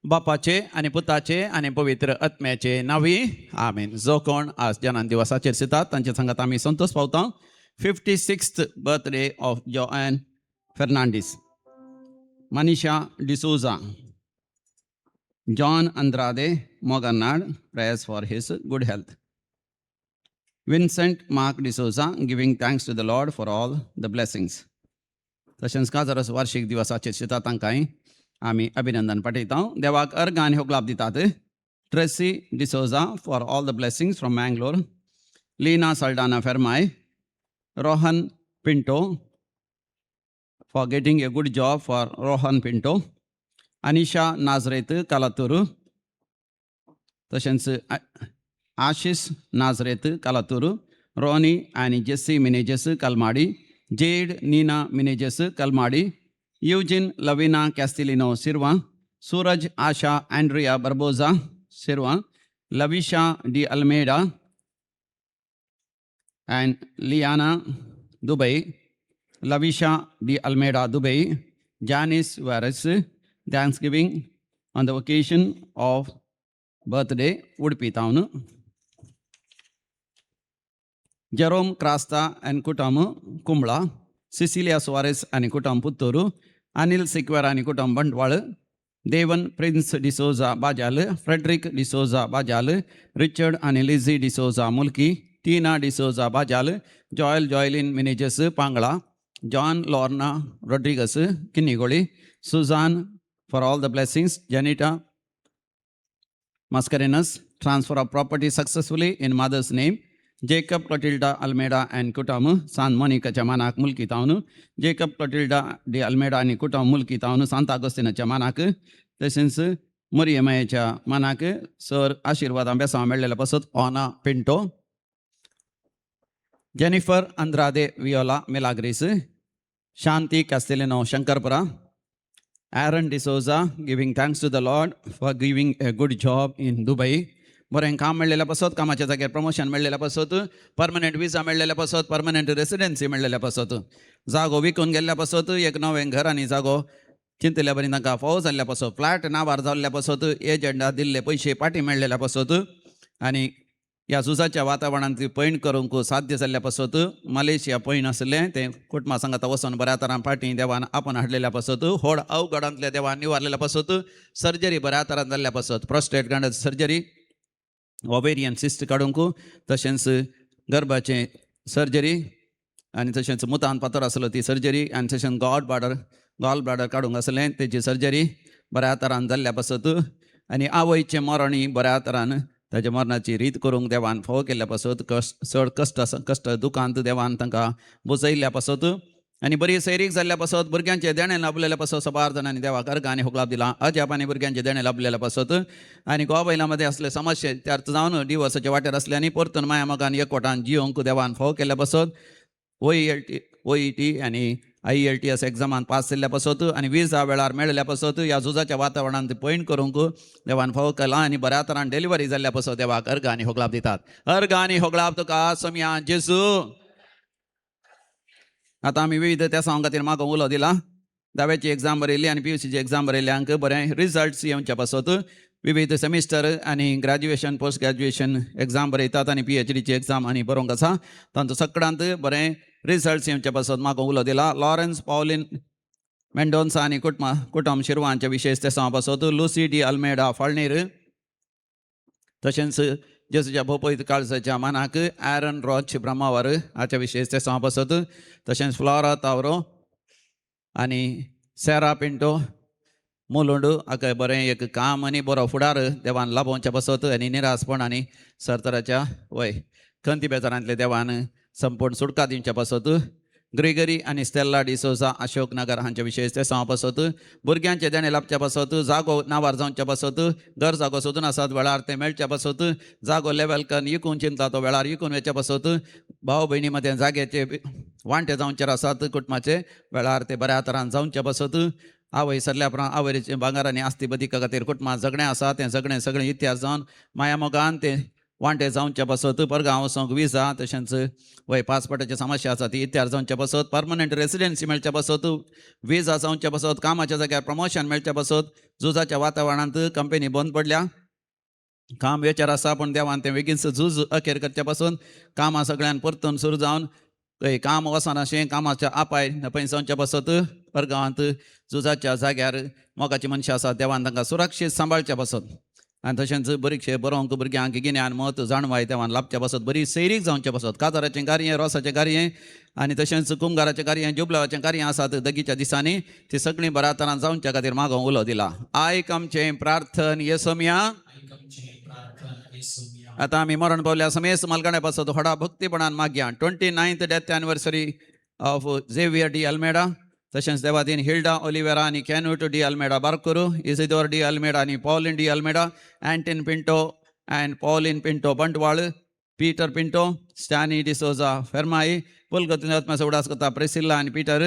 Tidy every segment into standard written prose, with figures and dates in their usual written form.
बापाचे आनी पुताचे आनी पवित्र आत्म्याचे नावी आमेन. जो कोण आज जनान दिवसाचेर सितात तांचे सांगात आमी संतोष पावता. 56th birthday of Joan Fernandes, Manisha D'Souza, John Andrade Mogarnad, prayers for his good health. Vincent Mark D'Souza, giving thanks to the Lord for all the blessings. तशेंच काजारस वार्षिक दिवसाचेर शिता तांकांय आमी अभिनंदन पाठयता. देवाक अर्घ आनी होगलाप दितात. Tracy D'Souza, for all the blessings from Mangalore. Leena Saldanha Fermai, Rohan Pinto, for getting a good job for Rohan Pinto. Anisha Nazareth Kalathur, तशेंच आशिष नाजरेत कालातूर, रोनी आनी जेसी मिनेजस कलमाडी, जेड नीना मिनेजस कलमाडी, युजिन लविना कॅस्टिलिनो सिरवा, सूरज आशा अँड्रिया बर्बोजा सिरवा, Lavisha D Almeida and Liana Dubai, Lavisha D Almeida Dubai, Janice Varis, Thanksgiving on the occasion of birthday, Udupi Town. Jerome Crasta and Kutamu, Kumbla, Cecilia Suarez and Kutam Putturu, Anil Sequeira and Kutam Bandwal, Devan Prince D'Souza Bajal, Frederick D'Souza Bajal, Richard and Lizzie D'Souza Mulki, Tina D'Souza Bajal, Joel Joylin Menezes Pangala, John Lorna Rodriguez Kinnigoli, Susan for all the blessings, Janita Mascarenas, transfer of property successfully in mother's name, Jacob Clotilda Almeida and Kutamu, San Monica Chamanak Mulki Taunu, Jacob Clotilda de Almeida आनी कुटुंब मुल्की तावन, सांत आगोस्तीनाच्या मानाक, तशेंच मरियमायेच्या मानाक sir आशिर्वादां बेसांव मेळ्ळेल्या पासत ओना Pinto, Jennifer Andrade Viola Milagres, Shanti Castelino Shankarpura, Aaron D'Souza, giving thanks to the Lord for giving a good job in Dubai. बरें काम मेळ्ळेल्या पासत, कामाच्या जाग्यार प्रमोशन मेळ्ळेल्या पासत, परमनंट विजा मेळ्ळेल्या पासत, परमनंट रेसिडेन्सी मेळ्ळेल्या पासत, जागो विकून गेल्ल्या पासत एक नवें घर आनी जागो चिंतल्या बरी तांकां फावो जाल्ल्या पासत, फ्लॅट नांवार जाल्ल्या पासत, एजंटा दिल्ले पयशे पाटी मेळ्ळेल्या पासत आनी ह्या झुजाच्या वातावरणांत पयण करूंक साध्य जाल्ल्या पासत, मलेशिया पयण आसलें तें कुटुंबा सांगाता वचून बऱ्या तरान फाटीं देवान आपोवन हाडलेल्या पासत, व्हड अवघडांतल्या देवान निवारलेल्या पासत, सर्जरी बऱ्या तरान जाल्ल्या पासत, prostate Gland surgery, ovarian cyst काडूंक, तशेंच गर्भाचें सर्जरी आनी तशेंच मुतान फातर आसलो ती सर्जरी आनी तशेंच गॉल ब्लाडर काडूंक आसलें तेजी सर्जरी बऱ्या तरान जाल्ल्या पासत आनी आवयचें मरणय बऱ्या तरान ताच्या मरणाची रीत करूंक देवान फावो केल्ल्या पासत, कश्ट चड कश्ट आसा कश्ट दुखांत देवान तांकां बुजयल्ल्या पासत आनी बरी सैरीक जाल्ल्या पासत, भुरग्यांचें देणें लाभलेल्या पासत सबार जाणांनी देवाक अर्घ आनी होगलाप दिला. अजाप आनी भुरग्यांचें देणें लाभलेल्या पासत आनी गोवा बायलां मदें आसले समस्या त्यार्थ जावन डिवोर्साच्या वाटेर आसले आनी परतून माया मोगान एकवटान जियोंक देवान फावो केल्ल्या पासत, ओईटी आनी आयईएलटीएस एग्जामान पास जाल्ल्या पासत आनी विजा वेळार मेळ्ळ्या पासत, ह्या झुजाच्या वातावरणांत पयण करूंक देवान फावो केला आनी बऱ्या तरान डिलिव्हरी जाल्ल्या पासत देवाक अर्घ आनी होगलाप दितात. अर्घ आनी होगलाप तुका सोमया जेजू. आतां आमी विविध त्या खातीर मागोवंक उलो दिला. धाव्याची एग्जाम बरयल्ली आनी पीयूसीची एग्जाम बरयल्ल्यांक बरें रिजल्ट्स येवच्या पासत, विविध सेमिस्टर आनी ग्रॅज्युएशन, पोस्ट ग्रॅज्युएशन एग्जाम बरयतात आनी पीएचडीची एग्जाम आनी बरोवंक आसा, तांचो सगळ्यांत बरें रिजल्ट्स येवच्या पासत मागोवंक उलो दिला. लॉरन्स पावलीन मेंडोन्सा आनी कुटुंबा कुटुंब शिरवांचे विशेष ते पासत, लुसी डी अल्मेडा फळणीर, तशेंच जेजूच्या भोपयत काळजाच्या मानाक ॲरन रॉच ब्रह्मावर हाच्या विशेष ते पासत, तशेंच फ्लॉरा तावरो आनी सेरा पिंटो मुलुंड हाका बरें एक काम आनी बरो फुडार देवान लाभोवच्या पासत आनी निरासपण आनी सरतराच्या वय खंती बेजारांतले देवान संपूर्ण सुटका दिवच्या पासत, ग्रेगरी आनी स्टेल्ला डिसोजा अशोक नगर हांचे विशेष ते पासत, भुरग्यांचे देणें लाभच्या पासत, जागो नांवार जावच्या पासत, घर जागो सोदून आसात वेळार ते मेळच्या पासत, जागो लेवल करून इकून चिंता तो वेळार इकून वचच्या पासत, भाव भयणी मदें जाग्याचे वांटे जावचेर आसात कुटुंबाचे वेळार ते बऱ्या तरान जावच्या पासत, आवय सरल्या उपरांत आवयचे भांगर आनी आस्ती बदिका खातीर कुटुंबात झगडें आसा तें झगडें सगळें इतिहास जावन माया मोगान तें वांटे जावच्या पासत परगांव वचोंक विजा तशेंच वय पासपोर्टाची समस्या आसा ती इत्यार जावच्या पासत, परमनंट रेसिडेन्सी मेळच्या पासत, विजा जावच्या पासत, कामाच्या जाग्यार प्रमोशन मेळच्या पासत. झुजाच्या वातावरणांत कंपनी बंद पडल्या, काम वेचार आसा, पूण देवान तें बेगीनच झूज अखेर करच्या पासून कामां सगळ्यान परतून सुरू जावन थंय काम वचनाशें कामाच्या आपाय नपय जावच्या पासत परगांवांत झुजाच्या जाग्यार मोगाची मनशां आसा, देवान तांकां सुरक्षीत सांबाळच्या पासत आनी तशेंच बरीचशे बरोवंक भुरग्यांक गिन्यान मत जाणवाय देवान लाभच्या पासत, बरी सैरीक जावच्या पासत. काजाराचें कार्य, रोसाचें कार्य आनी तशेंच कुमगाराचें कार्य, जुबलावाचें कार्य आसात दगीच्या दिसांनी, ती सगळीं बऱ्या तरान जावच्या खातीर मागोवंक उलो दिला. आयक आमचें प्रार्थन येसोमया. आतां आमी मरण पावल्या समेस्त मालकाण्या पासत व्हडा भक्तीपणान मागया. 29th death anniversary of Xavier D Almeida, तशेंच देवादीन हिल्डा ओलिवेरा आनी कॅन्यूट de Almeida बारकुरू, Isidore de Almeida आनी Pauline D Almeida, Antin Pinto and Pauline Pinto Bantwal, Peter Pinto, Stany D'Souza Fermai, पुलगती उडास करता प्रेसिल्ला आनी पीटर,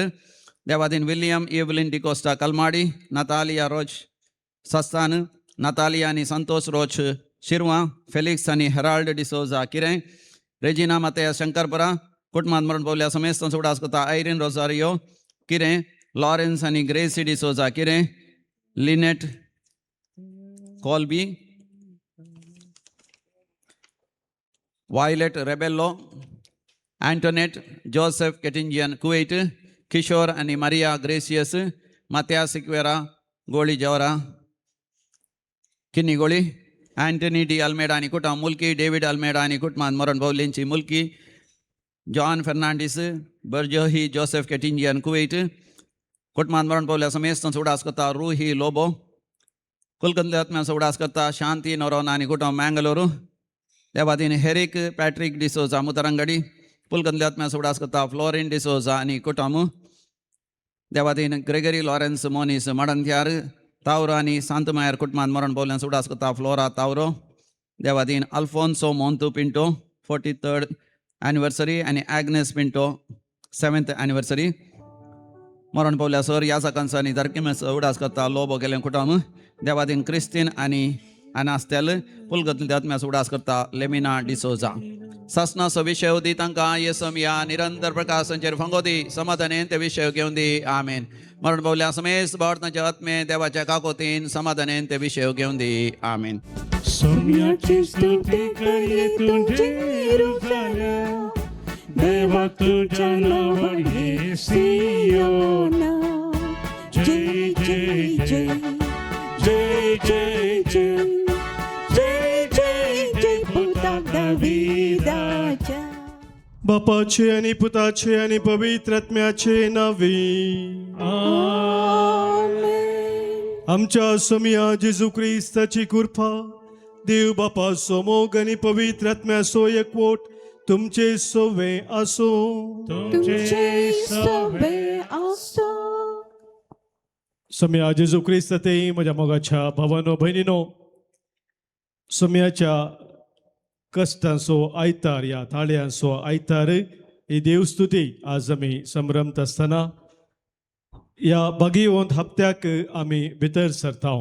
देवादीन विलियम एवलिन डिकोस्टा कलमाडी, नतालिया रोज सस्तान, नतालिया आनी संतोष रोच शिरवा, फेलिक्स आनी हेराल्ड डिसोजा किरें, रेजिना मातया शंकरपुरा. कुटुंबात मरण पावल्या समेस्त उडास करता आयरीन रोजारियो किरें, लॉरेन्स आनी ग्रेसी डिसोजा किरें, Lynette Colby, Violet Rebello, Antoinette Joseph Ketinjian Kuwait, Kishore आनी मारिया ग्रेसियस, मात्या सिक्वेरा गोळी जवरा किन्नी गोळी, अँटनी डी अल्मेडा आनी कुटुंब मुल्की, डेव्हिड अल्मेडा आनी कुटुंबात मरण पावल्यांची मुल्की, जॉन फेर्नांडीस बर्जोही जोसेफ केटिंजियन कुवेट. कुटुंबात मरण पावल्या समेस्त उडास करता रुही लोबो. कुलकंदले आत्म्याचो उडास करता शांती नोरोना आनी कुटुंब मँगलोरू. देवादीन हेरिक पॅट्रिक डिसोजा मुतरंगडी. पुलकंदले आत्म्याचो उडास करता फ्लोरिन डिसोजा आनी कुटुंब. देवादीन ग्रेगरी लॉरेन्स मोनीस मडंत्यार. तावरो आनी सांतमायर कुटुंबात मरण पावल्यान उडास करता फ्लोरा तावरो. देवादीन अल्फोन्सो मोंतू पिंटो 43rd anniversary आनी ॲग्नेस पिंटो 7th anniversary. मरण पावल्या सर याजकांचो आनी धर्किमेचो उडास करता लोबो गेलें कुटुंब. देवादीन क्रिस्तीन आनी अनास्तेल. पुलगतले आत्म्याचो उडास करता लेमिना डिसोजा. सासनाचो विशय दी तांकां येसम या, निरंतर प्रकाशांचेर फांगो दी, समाधानेन ते विशय घेवन दी. आमेन. मरण पावल्या समेस्त भारताच्या आत्मे देवाच्या काकोतीन समाधानेन ते विशय घेवन दी. आमेन. सोम्याची स्तुती करी तुझे रुजाल्या, देवा तुझ्या नावाने सियोना. जय जय जय जय जय जय जय जय जय पुता दाविदाच्या. बापाचे आणि पुताचे आणि पवित्र आत्म्याचे नावे. आमेन. आमच्या सोमिया जेजू क्रिस्ताची कृपा, देव बापाचो मोग आणि पवित्र आत्म्याचो एकवट तुमचे सोवे असो. तुमचे सवे आसो. सोम्या जेजू क्रिस्त ते म्हज्या मोगाच्या भावानो भयणीनो, सोम्याच्या कश्टांचो आयतार, ह्या थाळयांचो आयतार, ही देवस्तुती आज आमी संभ्रमत आसतना ह्या बागेवंत हप्त्याक आमी भितर सरता.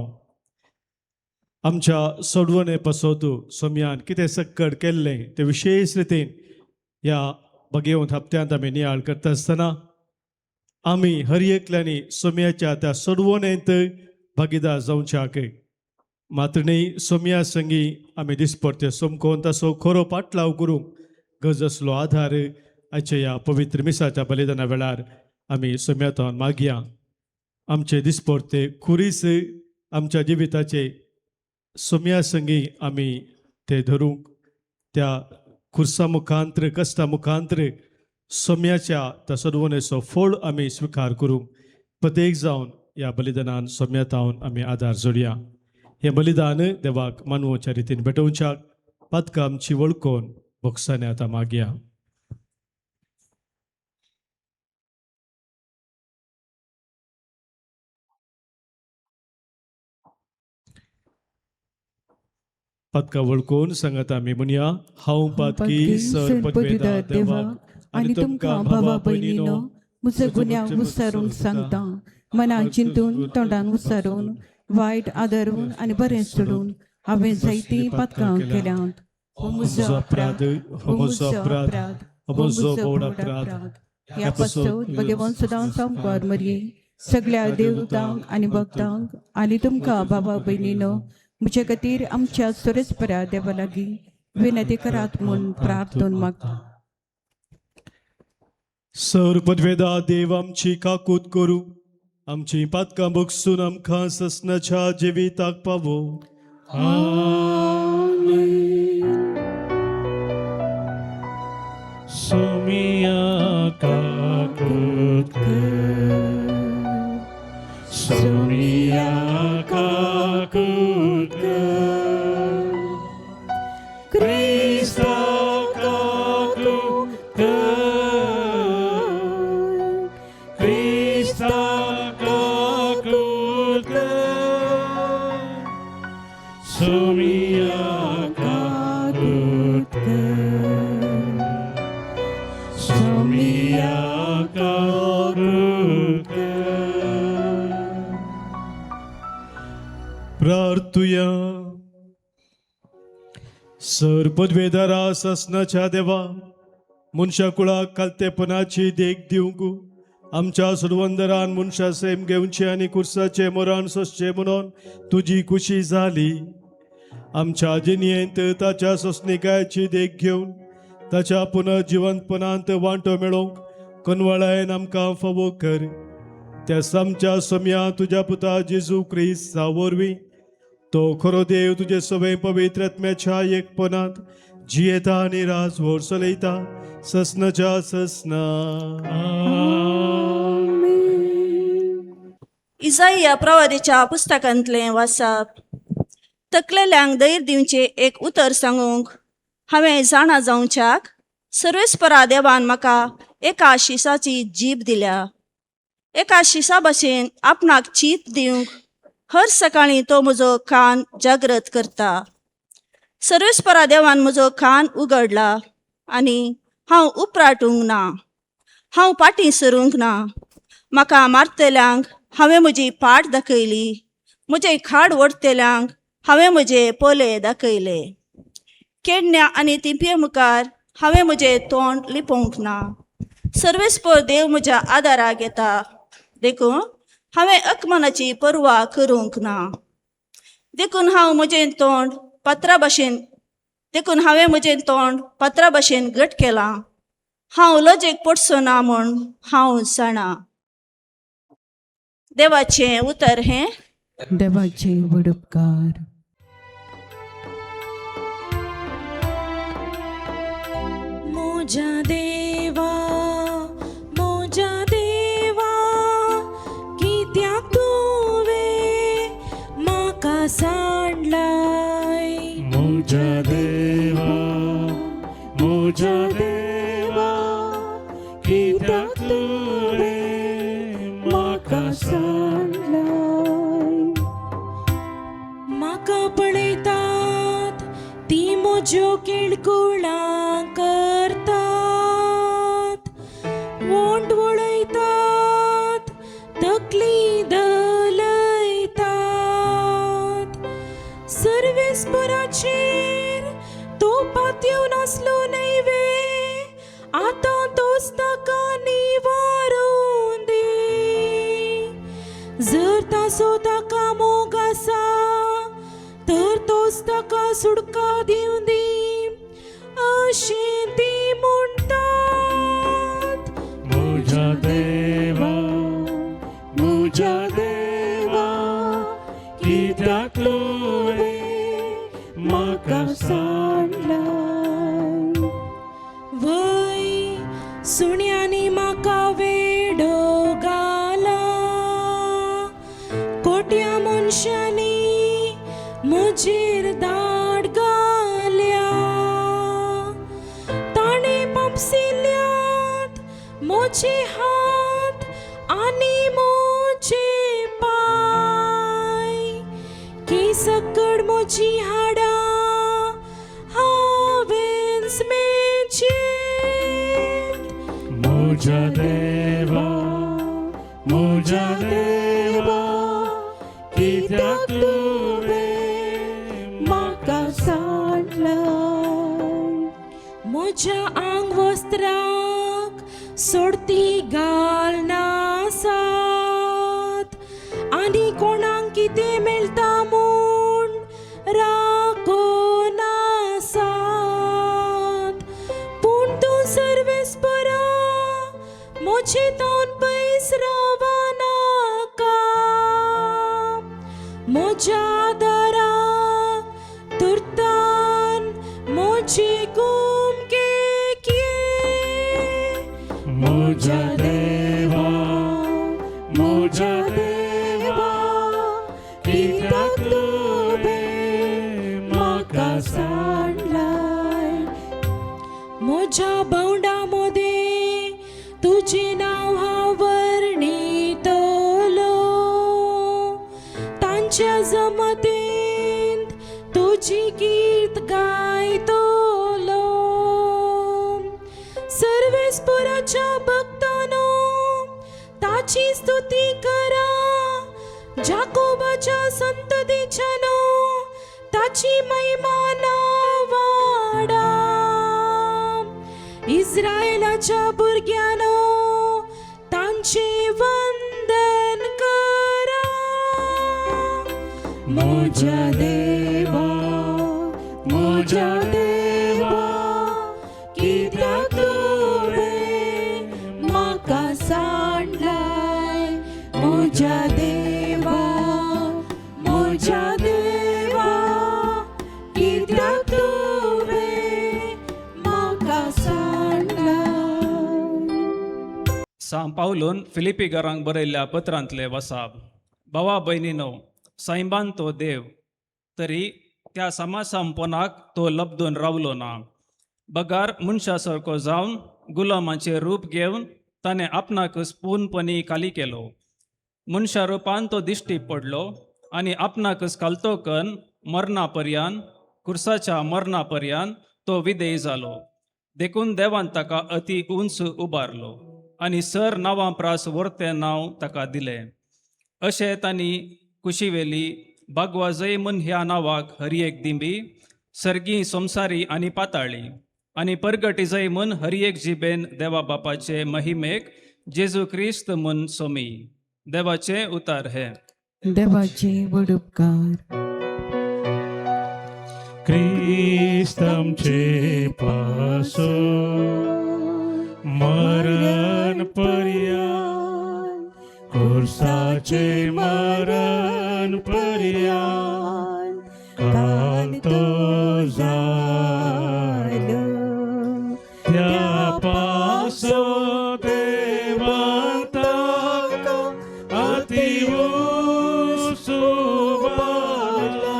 आमच्या सोडवणे पासत सोम्यान कितें सक्कड केल्लें तें विशेश रितीन ह्या बागेवंत हप्त्यांत आमी नियाळ करता आसतना आमी हर एकल्यांनी सोम्याच्या त्या सोडवणेंत भागीदार जावच्याक, मात्र न्ही, सोम्या संगी आमी दिसपडते सोमकोन ताचो खरो पाटलाव करूंक गरज आसलो आधार आयच्या ह्या पवित्र मिसाच्या बलिदाना वेळार आमी सोम्यातून मागया. आमचे दिसपडते खुरीस आमच्या जिविताचे सोम्या संगी आमी ते धरूंक, त्या खुर्सा मुखांत्र, कश्टा मुखांत्र सोम्याच्या त्या सोडवणेचो फळ आमी स्विकार करूंक प्रत्येक जावन ह्या बलिदानान सोम्यातावन आमी आदार जोडया. हें बलिदान देवाक मानवच्या रितीन भेटोवच्याक पातकां आमची वळखून बोगसाने आतां मागया. पातकां वळखून सांगत आमी म्हणया: हांव पातकी सर पदवेदार देवाक आनी तुमकां भावा भयणीनो म्हजो गुन्यांव विसरून सांगता. मनान चिंतून, तोंडान विसरून, वायट आदरून आनी बरें सोडून हांवें जायतीं पातकां केल्यांत. हो म्हजो अपराध, हो म्हजो अपराध, हो म्हजो व्हड अपराध. ह्या पासत भगवान सदां सामकार मरये सगळ्या देवतांक आनी भक्तांक आनी तुमकां बाबा भयणीनो म्हजे खातीर आमच्या सुरेस्परा देवा लागीं विनंती करात म्हूण प्रार्थन मागता. सर पदवेदा देव आमची काकूत करूं, आमची पातकां बगसून आमकां ससनाच्या जिविताक पावो. सोमिया काकूत कर, सोमिया काकूत कर, क्रिस्ता काकूत कर, क्रिस्ता काकूत कर, सोमिया काकूत कर, सोमिया काकूत कर. प्रार्थुया. सर पदवेदारा ससनाच्या देवा, मनशा कुळाक कालतेपणाची देख दिवंक आमच्या सुरवंदरान मनशा सेम घेवचे आनी कुर्साचे मोरान सोसचे म्हणून तुजी खुशी जाली. आमच्या जिणयेंत ताच्या सोंसणिकायेची देख घेवन ताच्या पुनर्जिवंतपणांत वांटो मेळोवंक कनवळायेन आमकां फावो कर. त्या सामच्या सोम्या तुज्या पुता जेजू क्रिस्ता वरवीं, तो खरो देव तुजे सवय पवित्र आत्म्याच्या एकपणांत जियेता आनी राजवोर चलयता ससनाच्या ससना. इजाइया प्रवादीच्या पुस्तकांतलें वाचप. तकलेल्यांक धैर्य दिवचें एक उतर सांगूंक हांवें जाणा जावच्याक सर्वेस्परा देवान म्हाका एका शिसाची जीब दिल्या. एका शिसा भशेन आपणाक चीत दिवंक हर सकाळीं तो म्हजो कान जागृत करता. सर्वेस्परा देवान म्हजो कान उगडला आनी हांव उपराटूंक ना, हांव फाटीं सरूंक ना. म्हाका मारतल्यांक हांवें म्हजी पाट दाखयली, म्हजें खाड ओडटल्यांक हांवें म्हजे पोले दाखयले. केडण्या आनी तिंपये मुखार हांवें म्हजें तोंड लिपोवंक ना. सर्वेस्पर देव म्हज्या आदाराक येता, देखून हांवें अकमनाची पर्वा करूंक ना. देखून हांव म्हजें तोंड पत्रा भशेन देखून हांवें म्हजें तोंड पत्रा भशेन घट केलां. हांव लजेक पडचो ना म्हूण हांव जाणा. देवाचें उतर हें. देवाचे व्हड उपकार. म्हज्या देवा, म्हज्या देवा, कित्याक तुवें म्हाका सांडलाय? म्हज्या देवा, म्हज्या देवा, कित्याक तुवें म्हाका सांडलाय. म्हाका पळयतात ती म्हज्यो किळकुळां करतात, वोंट वळयतात, तकली दलयतात. सर्वेस्पराचेर तो पातयेवन आसलो न्हय वे? आतां तोच ताका निवारून दी. जर ताचो ताका मोग आसा तर तोच ताका सुटका दिवं दी, अशें ती म्हणटात. म्हज्या देवा, म्हज्या देवा, कित्याक तुवें म्हाका सांडलाय. वय सुण्यांनी म्हाका वेडो घाला, कोट्या मनशांनी म्हजेर दाड घाल्या. ताणें पंपसिल्यात म्हजे हात आनी म्हजे पांय, केसकड म्हजी हाडां हांवेंच मेजयेत. म्हज्या देवा, म्हज्या देवा, कित्याक तुवें म्हाका सांडलाय. म्हज्या आंगवस्त्राक सोडती घालनासात आनी कोणाक कितें मेळटा म्हूण राखनासात. पूण तूं सर्वेस्परा म्हजे तोंड पयस रावनाका, म्हज्या दाराक तुर्तान म्हजी कुमकेक ये. म्हज्या देवा, म्हज्या देवा, कित्याक तुवें म्हाका सांडलाय? म्हज्या भोंवडा मदें तुजें नांव हांव वर्णितलो, तांच्या जमतेंत तुजी गीत गायतलो. सर्वेस्पराच्या भक्तानो, ताची स्तुती करा, जाकोबाच्या संततीच्यानो ताची महिमा वाडा. इस्रायलाच्या भुरग्यानो, तांचे वंदन करा. म्हज्या देवा, म्हज्या देवा, कित्याक तुवें म्हाका सांडलाय? म्हज्या देवा, म्हज्या देवा, कित्याक तुवें म्हाका सांडलाय? सां पावलून फिलिपीगरांक बरयल्ल्या पत्रांतले वसाब. भावा भयणीनो, सैमान तो देव तरी त्या समासमपणाक तो लब्दून रावलो ना, बगार मनशा सारको जावन गुलामाचें रूप घेवन ताणें आपणाकच पूर्णपणी खाली केलो. मनशा रुपान तो दिश्टी पडलो आनी आपणाकच खालतो कन्न मरणा पर्यान, कुर्साच्या मरणा पर्यान तो विधेय जालो. देखून देवान ताका अती उंच उबारलो आनी सर नांवां प्रास वर्तें नांव ताका दिलें. अशें तांणी कुशिवेली बागवाजय म्हूण ह्या नांवाक हर एक दिंबी सर्गी, संवसारी आनी पाताळी, आनी परगटीजय म्हूण हर एक जिबेन देवा बापाचे महिमेक जेजू क्रिस्त म्हूण सोमी. देवाचें उतार हें. देवाचे व्हड उपकार. क्रिस्त आमचे पासो मरण पर्यान, खुर्साचे मरण पर्यान काल तो जालो. त्या पासो देवान ताका अति उंच उबारला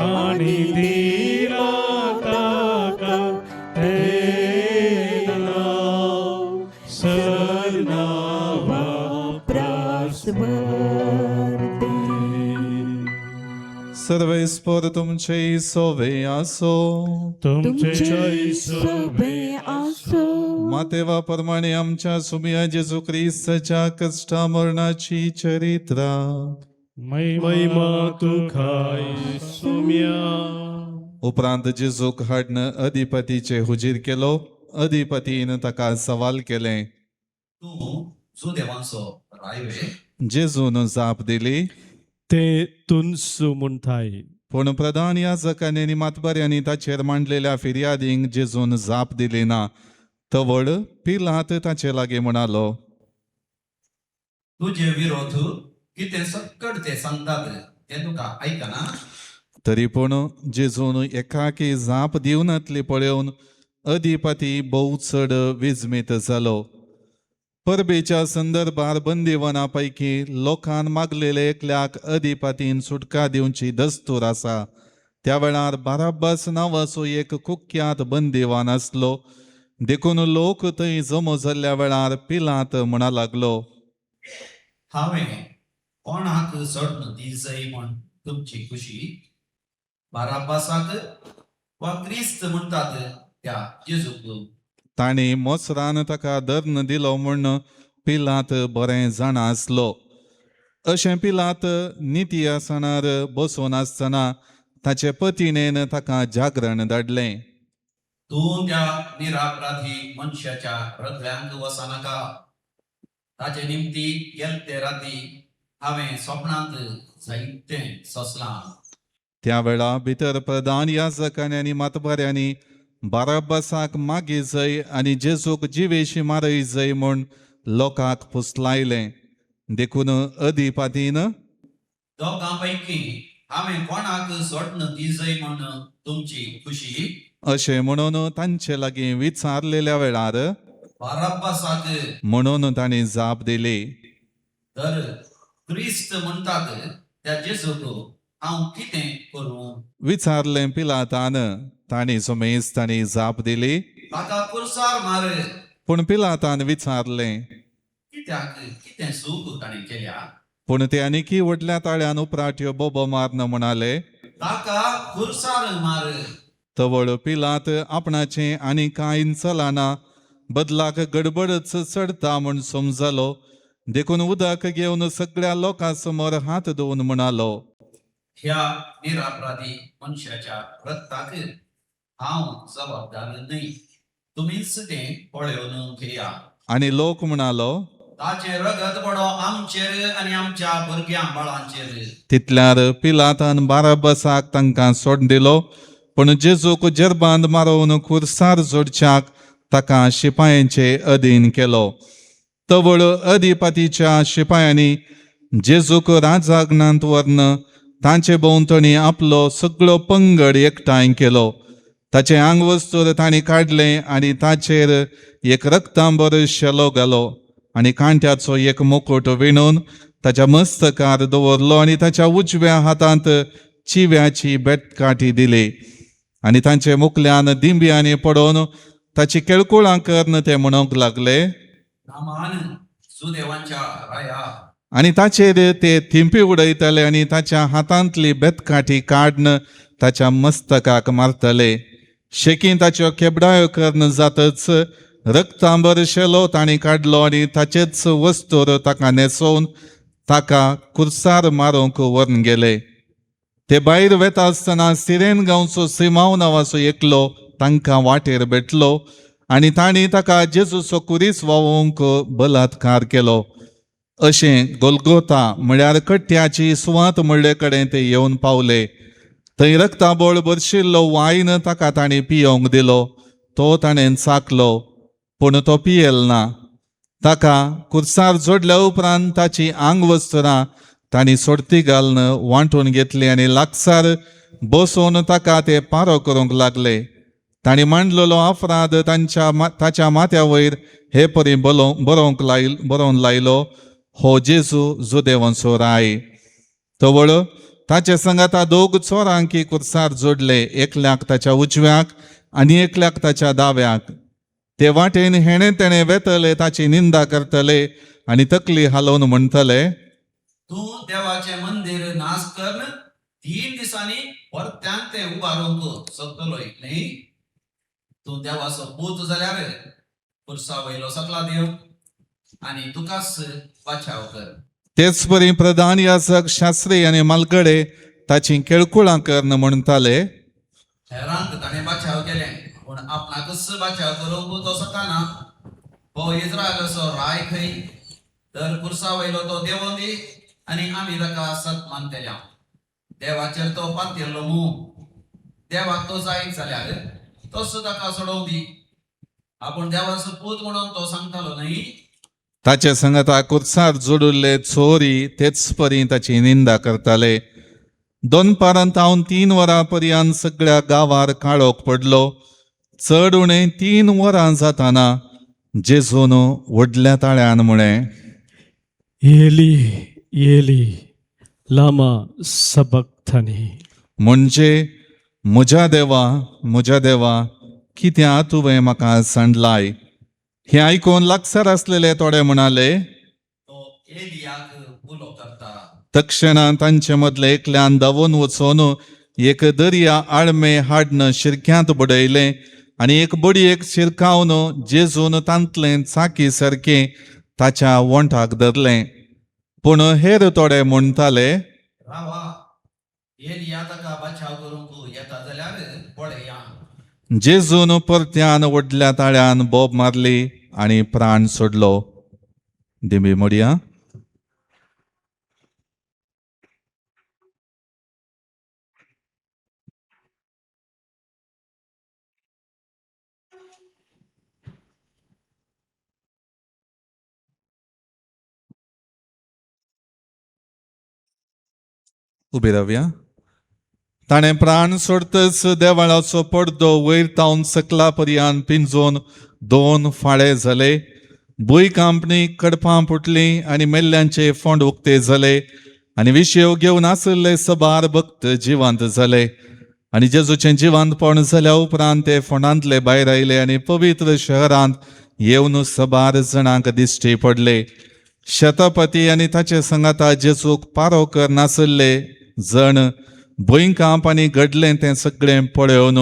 आणि दिला ताका तें नांव सर नांवा प्रास सर्वेस्पर तुमचे सोवे आसो. तुमचे सोबे आसो. मातेवा प्रमाणे आमच्या सुमिया जेजू क्रिस्ताच्या कश्टा मरणाची चरित्रा. महिमा तुखाय सुम्या. उपरांत जेजूक हाडन अधिपतीचे हुजीर केलो. अधिपतीन ताका सवाल केलें, तूं जुदेवांचो रायवे? जेजून जाप दिली, ते तुनसू म्हणटाय. पूण प्रधान याजकांनी आनी मातबऱ्यांनी ताचेर मांडलेल्या फिर्यादींक जेजून जाप दिली ना. तवळ पिलात ताचे लागीं म्हणालो, तुजे विरोध कितें सक्कड ते सांगतात तें तुका आयकना? तरी पूण जेजून एकाकी जाप दिवनातली पळोवन अधिपती भोव चड विजमीत जालो. परबेच्या संदर्भार बंदिवना पैकी लोकान मागलेले एकल्याक अधिपतीन सुटका दिवची दस्तूर आसा. त्या वेळार बाराब्बास नांवाचो एक कुख्यात बंदिवान आसलो. देखून लोक थंय जमो जाल्ल्या वेळार पिलात म्हणा लागलो, हांवें कोणाक सोडून दिजय म्हण तुमची खुशी, बाराबासाक वा क्रिस्त म्हणटात त्या जेजूक? तांणी मोसरान ताका दर्न दिलो म्हूण पिलात बरें जाणा आसलो. अशें पिलात निती आसणार बसून आसतना ताचे पतिणेन ताका जागरण धाडलें. तूं त्या निरापराधी मनशाच्या रगड्यांक वसनाका. ताचे निमती गेलते राती हांवें स्वप्नांत जायतें सोंसलां. त्या वेळा भितर प्रधान याजकांनी आनी मातबाऱ्यांनी बाराबासाक मागी जय आनी जेजूक जिवेशी मारय जय म्हूण लोकांक फुसलायलें. देखून अदीपातीन दोगां पैकी हांवें कोणाक सोडन दिजय म्हूण तुमची खुशी? अशें म्हणून तांचे लागीं विचारलेल्या वेळार बाराबासाक म्हणून तांणी जाप दिली. तर क्रिस्त म्हणटात त्या जेजूक हांव कितें करूं? विचारलें पिलातान. तांणी सुमेज तांणी जाप दिली, ताका कुर्सार मार. पूण पिलातान विचारलें, कित्याक, कितें चूक ताणें केल्या? पूण ते आनीकी व्हडल्या ताळ्यान उपराट्यो बोबो मारन म्हणाले, ताका कुर्सार मार. तवळ पिलात आपणाचें आनी कांय चलना, बदलाक गडबडच चडता म्हूण समजलो. देखून उदक घेवन सगळ्या लोकां समोर हात धुवन म्हणालो, ह्या निरापराधी मनशाच्या रक्ताक हांव जबाबदार न्हय. तुमीच तें पळोवन घेया. आनी लोक म्हणालो, ताचें रगत पडो आमचेर आनी आमच्या भुरग्यां बाळांचेर. तितल्यार पिलातान बाराबसाक तांकां सोड दिलो, पूण जेजूक जेरबांद मारोवन खुर्सार जोडच्याक ताका शिपायांचे अधीन केलो. तवळ अधिपतीच्या शिपायांनी जेजूक राजागणांत व्हरून तांचे भोंवतणी आपलो सगळो पंगड एकठांय केलो. ताचें आंगवस्तूर तांणी काडलें आनी ताचेर एक रक्तांबर शेलो घालो आनी कांट्याचो एक मुकुट विणून ताच्या मस्तकार दवरलो आनी ताच्या उजव्या हातांत चिव्याची बेटकाठी दिली आनी तांचे मुखल्यान दिंब्यांनी पडोवन ताची केळकुळां करून ते म्हणूंक लागले, नामान सुदेवांच्या राया. आनी ताचेर ते थिंपी उडयतले आनी ताच्या हातांतली बेतकाठी काडून ताच्या मस्तकाक मारतले. शेकीं ताच्यो केबडायो करून जातच रक्तांबर शेलो तांणी काडलो आनी ताचेच वस्तूर ताका न्हेसोवन ताका कुर्सार मारूंक व्हरून गेले. ते भायर वेता आसतना सिरेन गांवचो सिमांव नांवाचो एकलो तांकां वाटेर भेटलो आनी तांणी ताका जेजूचो कुरीस व्हांवोवंक बलात्कार केलो. अशें गोलगोता म्हळ्यार कट्ट्याची सुवात म्हणले कडेन ते येवन पावले. थंय रक्ताबोळ भरशिल्लो वायन ताका तांणी पियोवंक दिलो. तो ताणें चाखलो, पूण तो पियल ना. ताका कुर्सार जोडल्या उपरांत ताची आंगवस्त्रां तांणी सोडती घालून वांटून घेतली आनी लागसार बसोवन ताका ते पारो करूंक लागले. तांणी मांडलेलो अपराध तांच्या ताच्या माथ्या वयर हे परी बरोवन लायलो, हो जेजू जुदेवांचो राय. तवळ ताचे संगाता दोग चोरांकी कुर्सार जोडले, एकल्याक ताच्या उजव्याक आनी एकल्याक ताच्या दाव्याक. ते वाटेन हेणे तेणे वेतले, ताची निंदा करतले आनी तकली हालोवन म्हणटले, तूं देवाचें मंदीर नाश करून 3 दिसांनी परत्यान तें उबारूंक शकतलोय न्ही? तूं देवाचो पूत जाल्यार पुरसा वयलो सकला देव आनी तुकाच वाचाव कर. तेच परी प्रधान याजक, शास्त्री आनी मालगडे ताची केळकुळां करून म्हणटाले, हेरांक ताणें बाचाव केलें, पूण आपणाकच बाचाव करूंक तो शकना. हो इस्रायलाचो राय खंय, तर पुरसा वयलो तो देवों दी आनी आमी ताका सत मानतल्या. देवाचेर तो पातयेल्लो मू, देवाक तो जायत जाल्यार तोच ताका सोडोवं दी. आपूण देवाचो पूत म्हणून तो सांगतालो न्हय? ताचे संगता कुर्सार जोडिल्ले चोरी तेच परी ताची निंदा करताले. दनपारांत हांव 3 वरां पर्यंत सगळ्या गांवार काळोख पडलो. चड उणें 3 वरां जाताना जेजून व्हडल्या ताळ्यान म्हळें, एली एली लामा सबक्थनी, म्हणजे म्हज्या देवा म्हज्या देवा कित्याक तुवें म्हाका सांडलाय. हें आयकून लागसार आसलेले थोडे म्हणाले, तो एलियाक उलो करता. तक्षणा तांचे मदले एकल्यान धांवून वचून एक दर्या आळमे हाडून शिरक्यांत बडयलें आनी एक बडयेक शिरकावन जेजून तांतलें चाकी सारकें ताच्या वोंठाक धरलें. पूण हेर थोडे म्हणटाले, रावा, एलिया ताका बाचाव करूंक येता जाल्यार पळया. जेजून परत्यान व्हडल्या ताळ्यान बोब मारली आनी प्राण सोडलो. दिंबी मोडया. उबी रावया. ताणें प्राण सोडतच देवाळाचो पडदो वयर तावन सकला पर्यान पिंजोवन दोन फाळे जाले. भूंय कांपणी कडपां फुटलीं आनी मेल्ल्यांचे फोंड उक्ते जाले आनी विशेव घेवन आशिल्ले सबार भक्त जिवंत जाले. आनी जेजूचें जिवंतपण जाल्या उपरांत ते फोंडांतले भायर आयले आनी पवित्र शहरांत येवन सबार जाणांक दिश्टी पडले. शतपती आनी ताचे संगाता जेजूक पारो कर नाशिल्ले जण भुंयकांप आनी घडलें तें सगळें पळोवन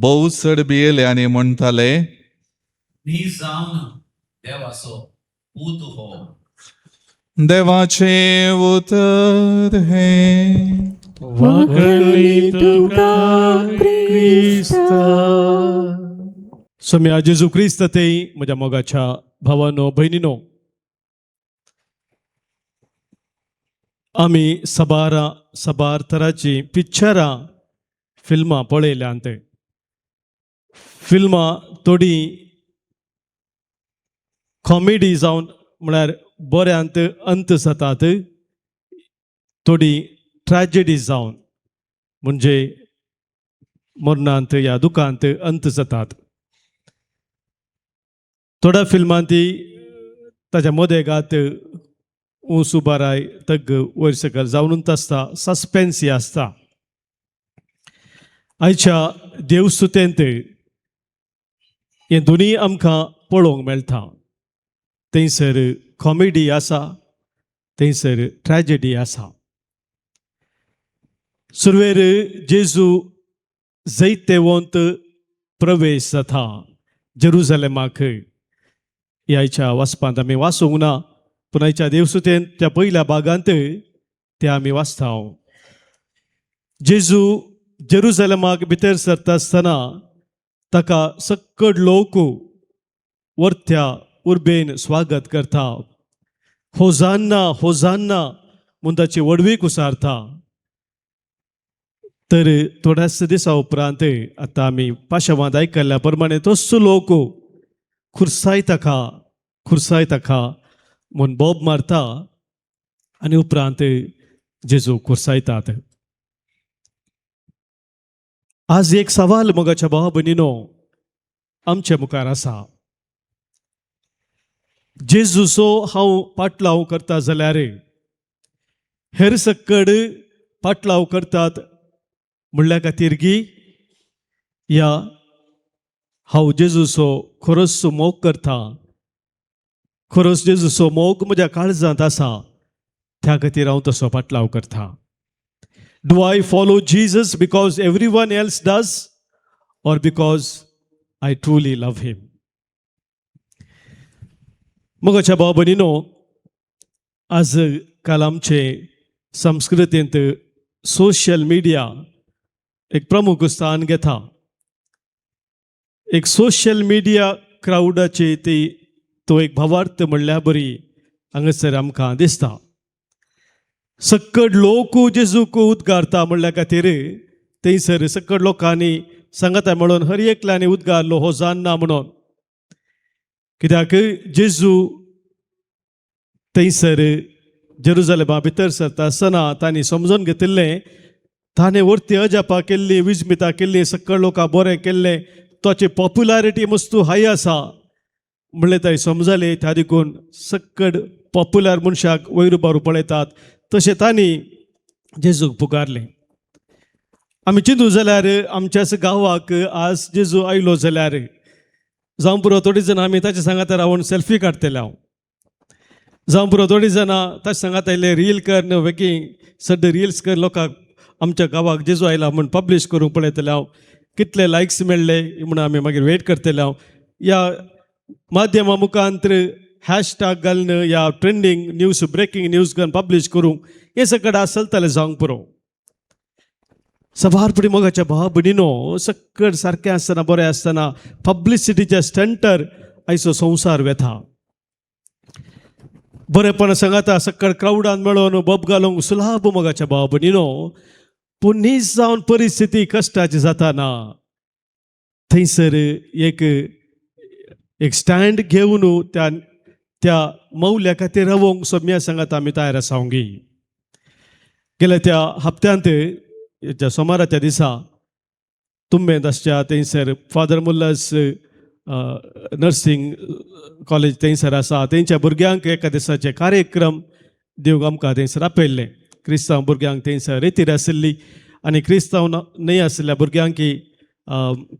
भोव चड भियेले आनी म्हणटाले, न्ही जावन देवाचो पूत हो. देवाचें उतर हें. वाकली तुका क्रिस्ता. सोम्या जेजू क्रिस्त ते म्हज्या मोगाच्या भावानो भयणीनो, आमी सबारा सबार तराची पिक्चरां फिल्मां पळयल्यांत. फिल्मां थोडीं कॉमेडी जावन म्हळ्यार बऱ्यांत अंत जातात, थोडीं ट्रॅजेडी जावन म्हणजे मरणांत या दुखांत अंत जातात. थोड्या फिल्मांत ती ताच्या मदेगात ऊंच उबाराय तग्ग वयर सकयल जावनूच आसता, सस्पेन्स ही आसता. आयच्या देवसुतेंत हें दोनूय आमकां पळोवंक मेळटा. थंयसर कॉमेडी आसा, थंयसर ट्रॅजेडी आसा. सुरवेर जेजू जैतेवंत प्रवेश जाता जेरुजलेमाक. ह्या वाचपांत आमी वाचूंक ना, पूण आयच्या देवसुतेन त्या पयल्या भागांत ते आमी वाचता. जेजू जेरुजलेमाक भितर सरता आसतना ताका सक्कड लोक वरत्या उर्बेन स्वागत करता. होजान्ना होजान्ना म्हूण ताची व्हडवीक उसारता. तर थोड्याच दिसा उपरांत आतां आमी पाशावांत आयकल्ल्या प्रमाणे तोच लोक खुर्साय ताका खुर्साय ताका म्हूण बोब मारता आनी उपरांत जेजू खुर्सायतात. आज एक सवाल मोगाच्या भावा भयणीनो आमचे मुखार आसा. जेजूचो हांव पाटलाव करता जाल्यार हेर सक्कड पाटलाव करतात म्हणल्या खातीर गी, या हांव जेजूचो खरोच मोग करता, खरोच जेजूचो मोग म्हज्या काळजांत आसा, त्या खातीर हांव तसो पाटलाव करता. Do I follow Jesus because everyone else does or because I truly love him? मोगाच्या भाव भयणीनो, आज काल आमचे संस्कृतींत सोशल मिडिया एक प्रमुख स्थान घेता. एक सोशल मिडिया क्रावडाची ती तो एक भावार्थ म्हणल्यार बरी हांगासर आमकां दिसता. सक्कड लोक जेजूक उद्गारता म्हणल्या खातीर थंयसर सक्कड लोकांनी सांगता म्हणून हर एकल्यांनी उद्गारलो होजान्ना म्हणून. कित्याक जेजू थंयसर जेरुजलेमा भितर सरता आसतना तांणी समजून घेतिल्लें ताणें वरती अजापा केल्ली, विजमिता केल्ली, सक्कड लोकां बरें केल्लें, ताची पॉप्युलरिटी मस्तू हाय आसा म्हणलें तांणी समजलें. त्या देखून सक्कड पॉप्युलर मनशाक वयर उबारू पळयतात तशें तांणी जेजूक पुकारलें. आमी चिंतू जाल्यार आमच्याच गांवाक आज जेजू आयलो जाल्यार जावं पुरो थोडीं जाणां आमी ताच्या सांगाता रावन सेल्फी काडटले हांव, जावं पुरो थोडीं जाणां ताच्या सांगाता आयले रील कर वेगीं सद्दां रिल्स कर लोकांक आमच्या गांवाक जेजू आयला म्हूण पब्लीश करूंक पळयतले हांव, कितले लायक्स मेळ्ळे म्हूण आमी मागीर वेट करतले हांव. ह्या माध्यमा मुखांत हॅशटॅग घालून या ट्रेंडींग न्यूज ब्रेकींग न्यूज घालून पब्लीश करूंक हें सगळें आज चलतालें जावंक पुरो. सबार फुडें मोगाच्या भाव भयणीनो, सक्कड सारकें आसतना, बरें आसतना पब्लिसिटीच्या स्टंटर आयचो संवसार वेता. बरेपण सांगाता सक्कड क्रावडान मेळोवन बोब घालूंक सुलाभ मोगाच्या भाव भयणीनो, पूण नीज जावन परिस्थिती कश्टाची जाता ना, थंयसर एक एक स्टँड घेवन त्या त्या मौल्या खातीर रावोंक सोम्या सांगात आमी तयार आसा गी. गेल्या त्या हप्त्यांत ज्या सोमाराच्या दिसा तुंबेंत आसच्या थंयसर फादर मुल्लास नर्सिंग कॉलेज थंयसर आसा, तेंच्या भुरग्यांक एका दिसाचे कार्यक्रम दिवंक आमकां थंयसर आपयल्लें. क्रिस्तांव भुरग्यांक थंयसर रेतीर आशिल्ली आनी क्रिस्तांव न्हय आशिल्ल्या भुरग्यांकी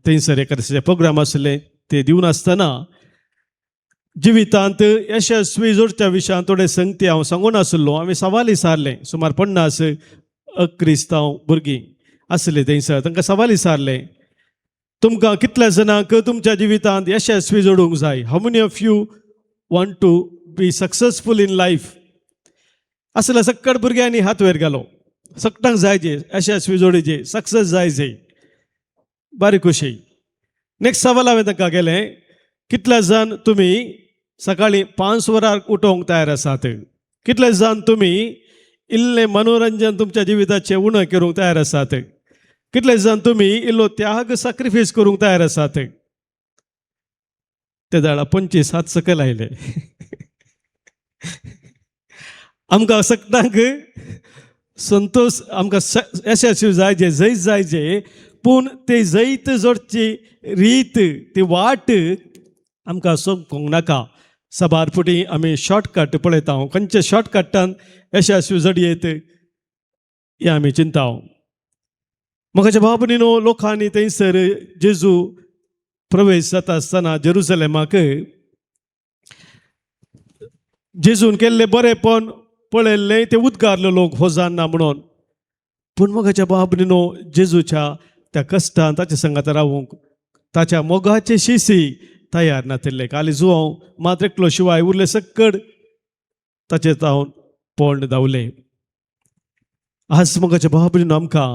थंयसर एका दिसाचे प्रोग्राम आशिल्ले. ते दिवन आसतना जिवितांत यशस्वी जोडच्या विशयांत थोडे संगती हांव सांगून आशिल्लो. हांवें सवाल विचारलें, सुमार 50 अक्रिस्तांव भुरगीं आसली थंयसर, तांकां सवाल विचारलें, तुमकां कितल्या जाणांक तुमच्या जिवितांत यशस्वी जोडूंक जाय? How many of you want to be successful in life? असल्या सक्कड भुरग्यांनी हात वयर घालो. सगळ्यांक जाय जे यशस्वी जोडीचे, सक्सेस जाय जे. बारी खुशी. नेक्स्ट सवाल हांवें तांकां केलें, कितले जाण तुमी सकाळीं 5 वरार उठोवंक तयार आसात? कितले जाण तुमी इल्लें मनोरंजन तुमच्या जिविताचें उणें करूंक तयार आसात? कितले जाण तुमी इल्लो त्याग, सॅक्रिफायस करूंक तयार आसात? ते जाणा 25 हात सकयल आयले. आमकां सगळ्यांक संतोष, आमकां यशस्वी जाय जे, जैत जाय जे, पूण ते जैत जोडची रीत, ती वाट आमकां सोंपूंक नाका. सबार फुटी आमी शॉर्टकट पळयता. खंयच्या शॉर्टकटान यशस्वी जडयेत हें आमी चिंता. म्हाका भाव भयणीनो, लोकांनी थंयसर जेजू प्रवेश जाता आसतना जेरुसलेमाक जेजून केल्लें बरेंपण पळयल्लें, ते उद्गारले लोक होजान ना म्हणून. पूण मोगाच्या भाव भयणीनो, जेजूच्या त्या कश्टान ताच्या संगात रावूंक ताच्या मोगाचे शिसी तयार नातिल्ले. काली जुवांव मात्र एकलो शिवाय उरले सक्कड ताचे जावन पोंड धांवले. आज मोगाच्या भाव भयणीनो, आमकां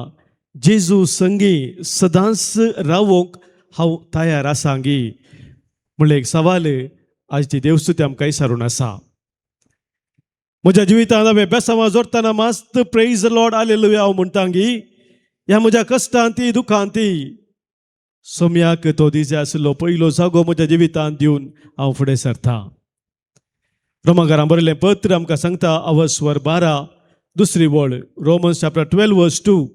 जेजू संगी सदांच रावूंक हांव तयार आसा गी म्हणलें एक सवाल आजची देवस्तुती आमकां विचारून आसा. म्हज्या जिवितांत हांवें बेसांवां जोडटना मस्त प्रेज लॉर्ड, हालेलुया हांव म्हणटा गी? ह्या म्हज्या कश्टांती, दुखांती सोम्याक तो दिजे आशिल्लो पयलो जागो म्हज्या जिवितांत दिवन हांव फुडें सरता? रोमाकारां बरयलें पत्र आमकां सांगता, अवस्वर 12 दुसरी वळ, रोमन्स चॅप्टर 12 वर्स 2,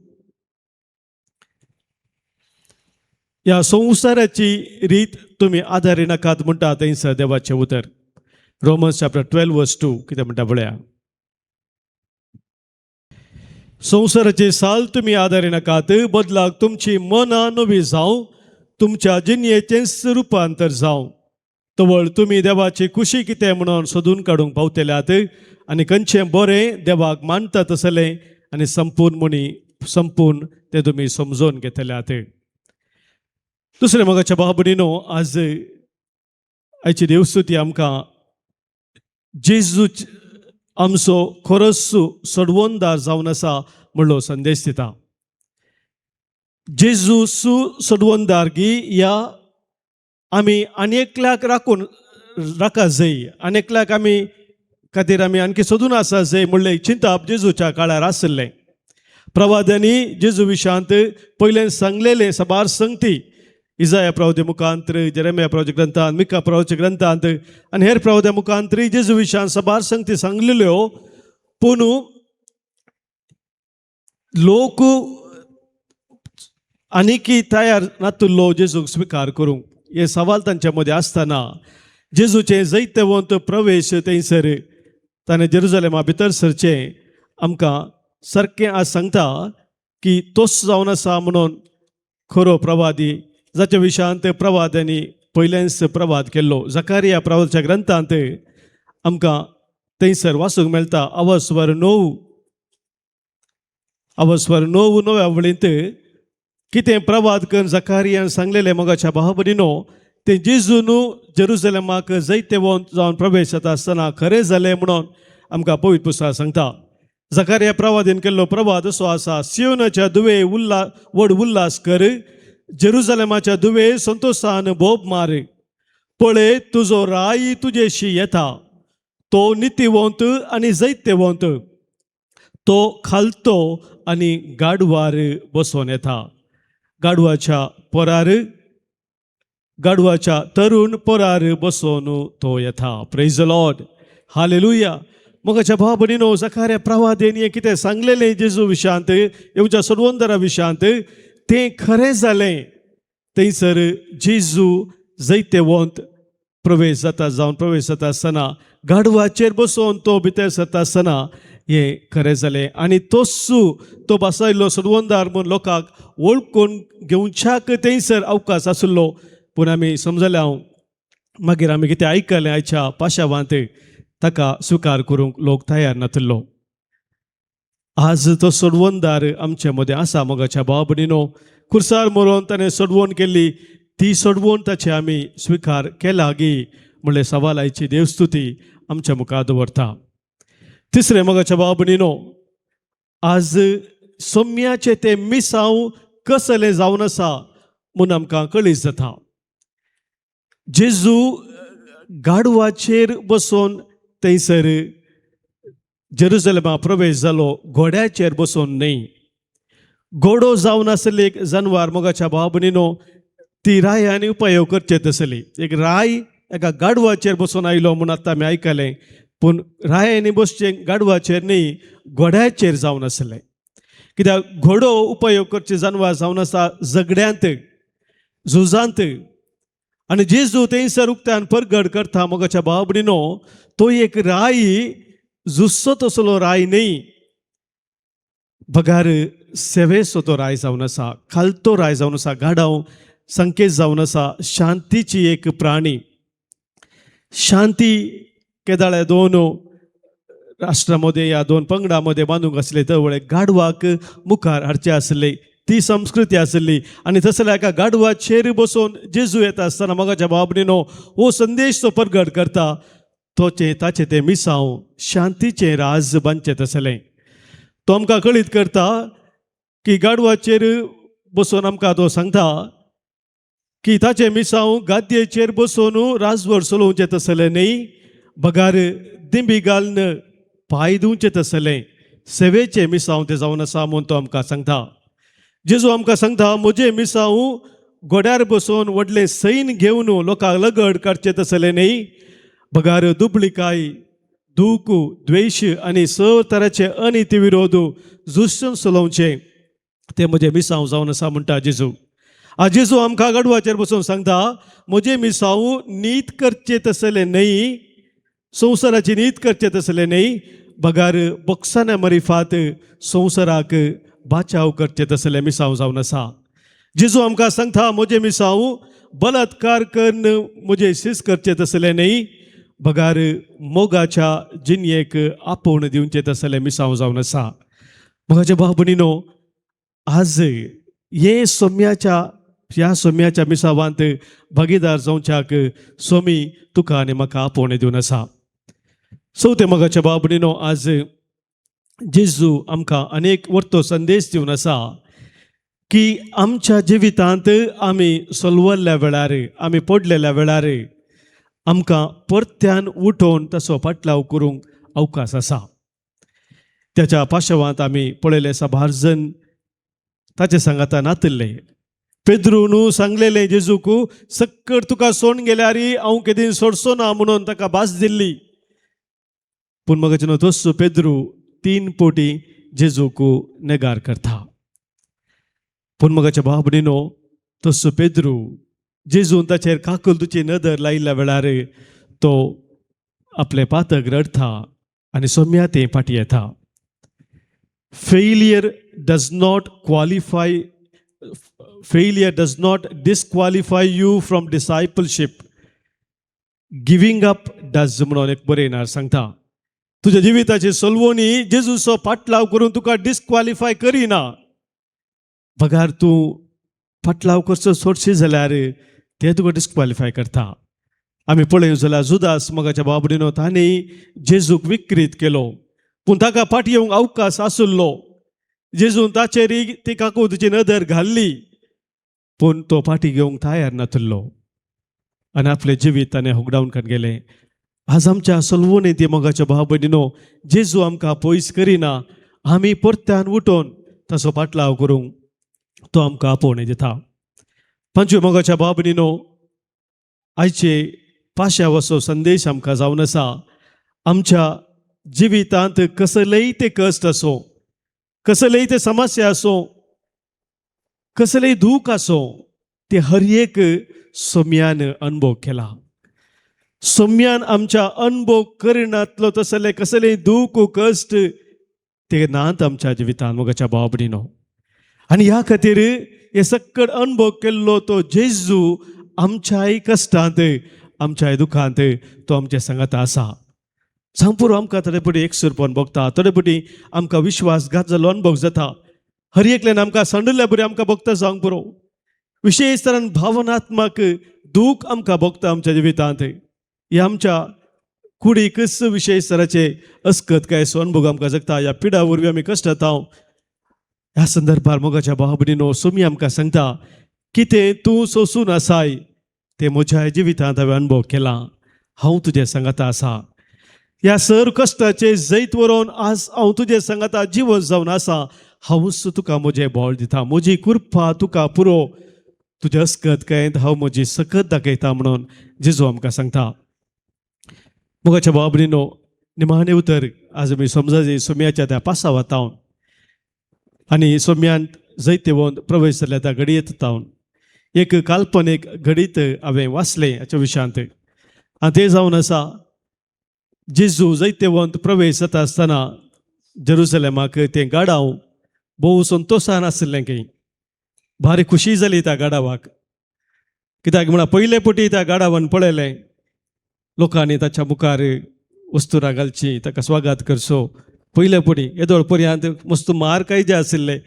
ह्या संवसाराची रीत तुमी आदारी नाकात म्हणटा थंयसर देवाचें उतर. रोमन्स चॅप्टर 12 वर्स 2 कितें म्हणटा पळया. संवसाराचे साल तुमी आदारी नाकात, बदलाक तुमची मनां नवी जावं, तुमच्या जिणयेचेंच रुपांतर जावं, तवळ तुमी देवाची खुशी कितें म्हणून सोदून काडूंक पावतल्यात आनी खंयचें बरें देवाक मानता तसलें आनी संपूर्ण म्हणी संपूर्ण तें तुमी समजून घेतल्यात. दुसरें मोगाच्या भाव भयणीनो, आज आयची देवस्तुती आमकां जेजू आमचो खरोच सोडवणदार जावन आसा म्हणलो संदेश दिता. जेजू सु सोडवणदार गी या आमी आनी एकल्याक राखून राखा जाय, आनी एकल्याक आमी खातीर आमी आणखी सोदून आसा जाय म्हणलें चिंताप जेजूच्या काळार आशिल्लें. प्रवाद्यांनी जेजू विशांत पयलें सांगलेलें सबार संगती इजाया प्रवाद्या मुखांत, जेरेमिया प्रवाद्या ग्रंथांत, मिका प्रवाद्या ग्रंथांत आनी हेर प्रवाद्या मुखांत जेजू विशांत सबार संगती सांगलेल्यो. पूण लोक आनीकी तयार नातुल्लो जेजूक स्विकार करूंक. हे सवाल तांच्या मदें आसतना जेजूचें जैतवंत प्रवेश थंयसर ताणें जेरुजलेमा भितर सरचें आमकां सारकें आज सांगता की तोच जावन आसा म्हणून खरो प्रवादी, जाच्या विशयांत प्रवाद्यांनी पयल्याच प्रवाद केल्लो. जकारिया प्रवादाच्या ग्रंथांत आमकां थंयसर वाचूंक मेळटा, अवस्वर 9, अवस्वर 9 णव्या वळींत कितें प्रवाद करून जकारियान सांगलेलें मोगाच्या भाव भयणीनो, तें जेजून जेरुजलेमाक जैतवंत जावन प्रवेश जाता आसतना खरें जालें म्हणून आमकां पवित्र पुस्तक सांगता. जकारिया प्रवादीन केल्लो प्रवाद असो आसा, सियोनाच्या दुवे उल्ला व्हड उल्हास कर, जेरुजलेमाच्या दुवे संतोशान बोब मार. पळय, तुजो राय तुजेशी येता, तो नितीवंत आनी जैत्यवंत, तो खालतो आनी गाडवार बसोन येता, गाडवाच्या पोरार, गाडवाच्या तरुण पोरार बसोन तो येता. प्रेज लॉर्ड, हालेलुया. मोगाच्या भाव भयणीनो, जकाऱ्या प्रवादेन हें कितें सांगलेलें जेजू विशयांत, येवच्या सोडवंदरा विशयांत, तें खरें जालें. थंयसर जेजू जैतेवंत प्रवेश जाता जावन प्रवेश जाता आसतना, गाडवाचेर बसोवन तो भितर सरता आसतना हें खरें जालें. आनी तोच तो बसयल्लो सोडवंदार म्हूण लोकांक वळखून घेवच्याक थंयसर अवकाश आशिल्लो. पूण आमी समजले हांव, मागीर आमी कितें आयकलें आयच्या पाशावांत, ताका स्विकार करूंक लोक तयार नातिल्लो. आज तो सोडवणदार आमचे मदें आसा. मोगाच्या भाव भयणीनो, खुर्सार मरोन ताणें सोडवण केल्ली, ती सोडवण ताचे आमी स्विकार केला गी म्हणलें सवाल आयची देवस्तुती आमच्या मुखार दवरता. तिसरें, मोगाच्या भाव भयणीनो, आज सोम्याचें तें मिसांव कसलें जावन आसा म्हूण आमकां कळीत जाता. जेजू गाडवाचेर बसून थंयसर जेरुजलेमा प्रवेश जालो, घोड्याचेर बसून न्हय. घोडो जावन आसली एक जनवार. मोगाच्या भाव भयणीनो, ती रायान उपयोग करचे तसली. एक राय एका गाडवाचेर बसून आयलो म्हूण आतां आमी आयकलें, पूण रायांनी बसचें गाडवाचेर न्ही, घोड्याचेर जावन आसलें. कित्याक घोडो उपयोग करचे जानवर जावन आसा झगड्यांत, झुजांत. आनी जेजू थंयसर उक्त्यान परगट करता, मोगाच्या भाव भयणीनो, तो एक राय झुजचो तसलो राय न्ही, बगार सेवेचो तो राय जावन आसा, खालतो राय जावन आसा. गाडाव संकेत जावन आसा शांतीची एक प्राणी. शांती केदाळे दोन राष्ट्रां मदें ह्या दोन पंगडां मदें बांदूंक आसले तवळे गाडवाक मुखार हाडचे आसले, ती संस्कृती आसली. आनी तसल्या एका गाडवाचेर बसून जेजू येता आसतना, मोगाच्या भाव भयणीनो, हो संदेश तो परगट करता. तोचे ताचें तें मिसांव शांतीचें राज बांदचें तसलें. तो आमकां कळीत करता की गाडवाचेर बसून आमकां तो सांगता की ताचें मिसांव गादयेचेर बसून राजवट चलोवचें तसलें न्ही, बगार दिंबी घालून पांय दिवचें तसलें सेवेचें मिसांव तें जावन आसा म्हूण तो आमकां सांगता. जेजू आमकां सांगता, म्हजें मिसांव घोड्यार बसून व्हडलें सैन घेवन लोकांक लगड काडचें तसलें न्ही, बगार दुबळिकाय, दूख, द्वेश आनी सर तराचे अनिती विरोध झुजून चलोवचें तें म्हजें मिसांव जावन आसा म्हणटा जेजू. आज जेजू आमकां गाडवाचेर बसून सांगता, म्हजें मिसांव नीत करचें तसलें न्ही, संवसाराची नीत करचें तसलें न्ही, बगार बक्षाना मरिफात संवसाराक बाचाव करचें तसलें मिसांव जावन आसा. जेजू आमकां सांगता, म्हजें मिसांव बलात्कार करून म्हजें शिस करचें तसलें न्ही, बगार मोगाच्या जिणयेक आपोवण दिवचें तसलें मिसांव जावन आसा. मोगाच्या भाव भयणीनो, आज हे सोम्याच्या ह्या सोम्याच्या मिसावांत भागीदार जावच्याक सोमी तुका आनी म्हाका आपोवणें दिवन आसा. चवथें, मोगाच्या भाव भयणीनो, आज जेजू आमकां अनेक वर्तो संदेश दिवन आसा की आमच्या जिवितांत आमी सलवल्ल्या वेळार, आमी पडलेल्या वेळार आमकां परत्यान उठोवन तसो फाटलाव करूंक अवकाश आसा. त्याच्या पाशवांत आमी पळयलें, साबार जण ताचे सांगाता नातिल्ले. पेद्रून सांगलेलें जेजूक, सक्कड तुका सोड गेल्यार हांव केदीं सोडचो ना म्हणून ताका भास दिल्ली. पूण म्हाका न्हू, तोच पेद्रू तीन पोटी जेजूक नेगार करता. पूण मोगाच्या भाव भयणीनो, तसो पेद्रू जेजून ताचेर काकुळटेची नदर लायिल्ल्या वेळार तो आपलें पातक रडता आनी सोम्या तें फाटी येता. Failure does not qualify, failure does not disqualify you from discipleship, giving up does म्हणून एक बरयणार सांगता. तुज्या जिविताची सलवणी जेजूचो पाटलाव करून तुका डिस्क्वालिफाय करिना, बगार तूं फाटलाव करचो सोडशी जाल्यार ते तुका डिस्क्वालिफाय करता. आमी पळय जाल्यार जुदास, मोगाच्या भाव भयणीनो, तांणी जेजूक विक्रीत केलो. पूण ताका फाटी येवंक अवकाश आशिल्लो. जेजून ताचेर ती काकुळटीची नदर घाल्ली, पूण तो फाटी घेवंक तयार नातिल्लो आनी आपलें जिवीत ताणें होगडावन काड गेलें. आज आमच्या सलवणी ती मोगाच्या भाव भयणीनो, जेजू आमकां पयस करिना. आमी परत्यान उठोवन ताचो पाटलाव करूंक तो आमकां आपोवणें दिता. पंचवी मोगाच्या भाव भयणीनो, आयचे पाश्यावसो संदेश आमकां जावन आसा, आमच्या जिवितांत कसलेय ते कश्ट आसूं, कसलेय ते समस्या आसूं, कसलेय दूख आसूं, ते हर एक सोम्यान अनुभव केला. सोम्यान आमच्या अनुभव करणांतलो तसले कसलेय दूख कश्ट ते नात आमच्या जिवितांत मोगाच्या भाव भयणीनो. आनी ह्या खातीर हे सक्कड अनुभव केल्लो तो जेजू आमच्याय कश्टांत, आमच्याय दुखांत तो आमच्या सांगाता आसा. सांगपुरो आमकां थोडे पटी एकसुरपण भोगता, थोडे पटी आमकां विश्वासघात जाल्लो अनुभव जाता. हर एकल्यान आमकां सांडुल्ल्या बरी आमकां भोगता जावंक पुरो. विशेश तरान भावनात्मक दूख आमकां भोगता आमच्या जिवितांत. ह्या आमच्या कुडीकच विशेश तराचे अस्कत काय असो अनुभव आमकां जगता. ह्या पिडा वरवीं आमी कश्टता. ह्या संदर्भार मोगाच्या भाव भयणीनो, सोमी आमकां सांगता, कितें तूं सोसून आसाय तें म्हज्या जिवितांत हांवें अनुभव केला. हांव तुजें सांगाता आसा. ह्या सर कश्टाचे जैत वरोवन आज हांव तुजें सांगाता जिवन जावन आसा. हांवूच तुका म्हजें बळ दिता, म्हजी कृपा तुका पुरो, तुज्या अस्कत कांय हांव म्हजी सकत दाखयता म्हणून जेजू आमकां सांगता. मोगाच्या भाव भयणीनो, निमाणें उतर आज आमी समजाजी सोम्याच्या त्या पासावा तावन आनी सोम्यान जैतेवंत प्रवेश जाल्ल्या त्या घडयेत तावन एक काल्पनीक घडीत हांवें वाचलें हाच्या विशयांत. आनी तें जावन आसा, जेजू जैतेवंत प्रवेश जाता आसतना जेरुसलेमाक तें गाडाव भोव संतोशान आशिल्लें की भारी खुशी जाली त्या गाडावाक. कित्याक म्हणा पयले पटी त्या गाडावान पळयलें लोकांनी ताच्या मुखार वस्तुरां घालची, ताका स्वागत करचो. पयले पटी येदोळ पर्यंत मस्त मार काय जे आशिल्ले,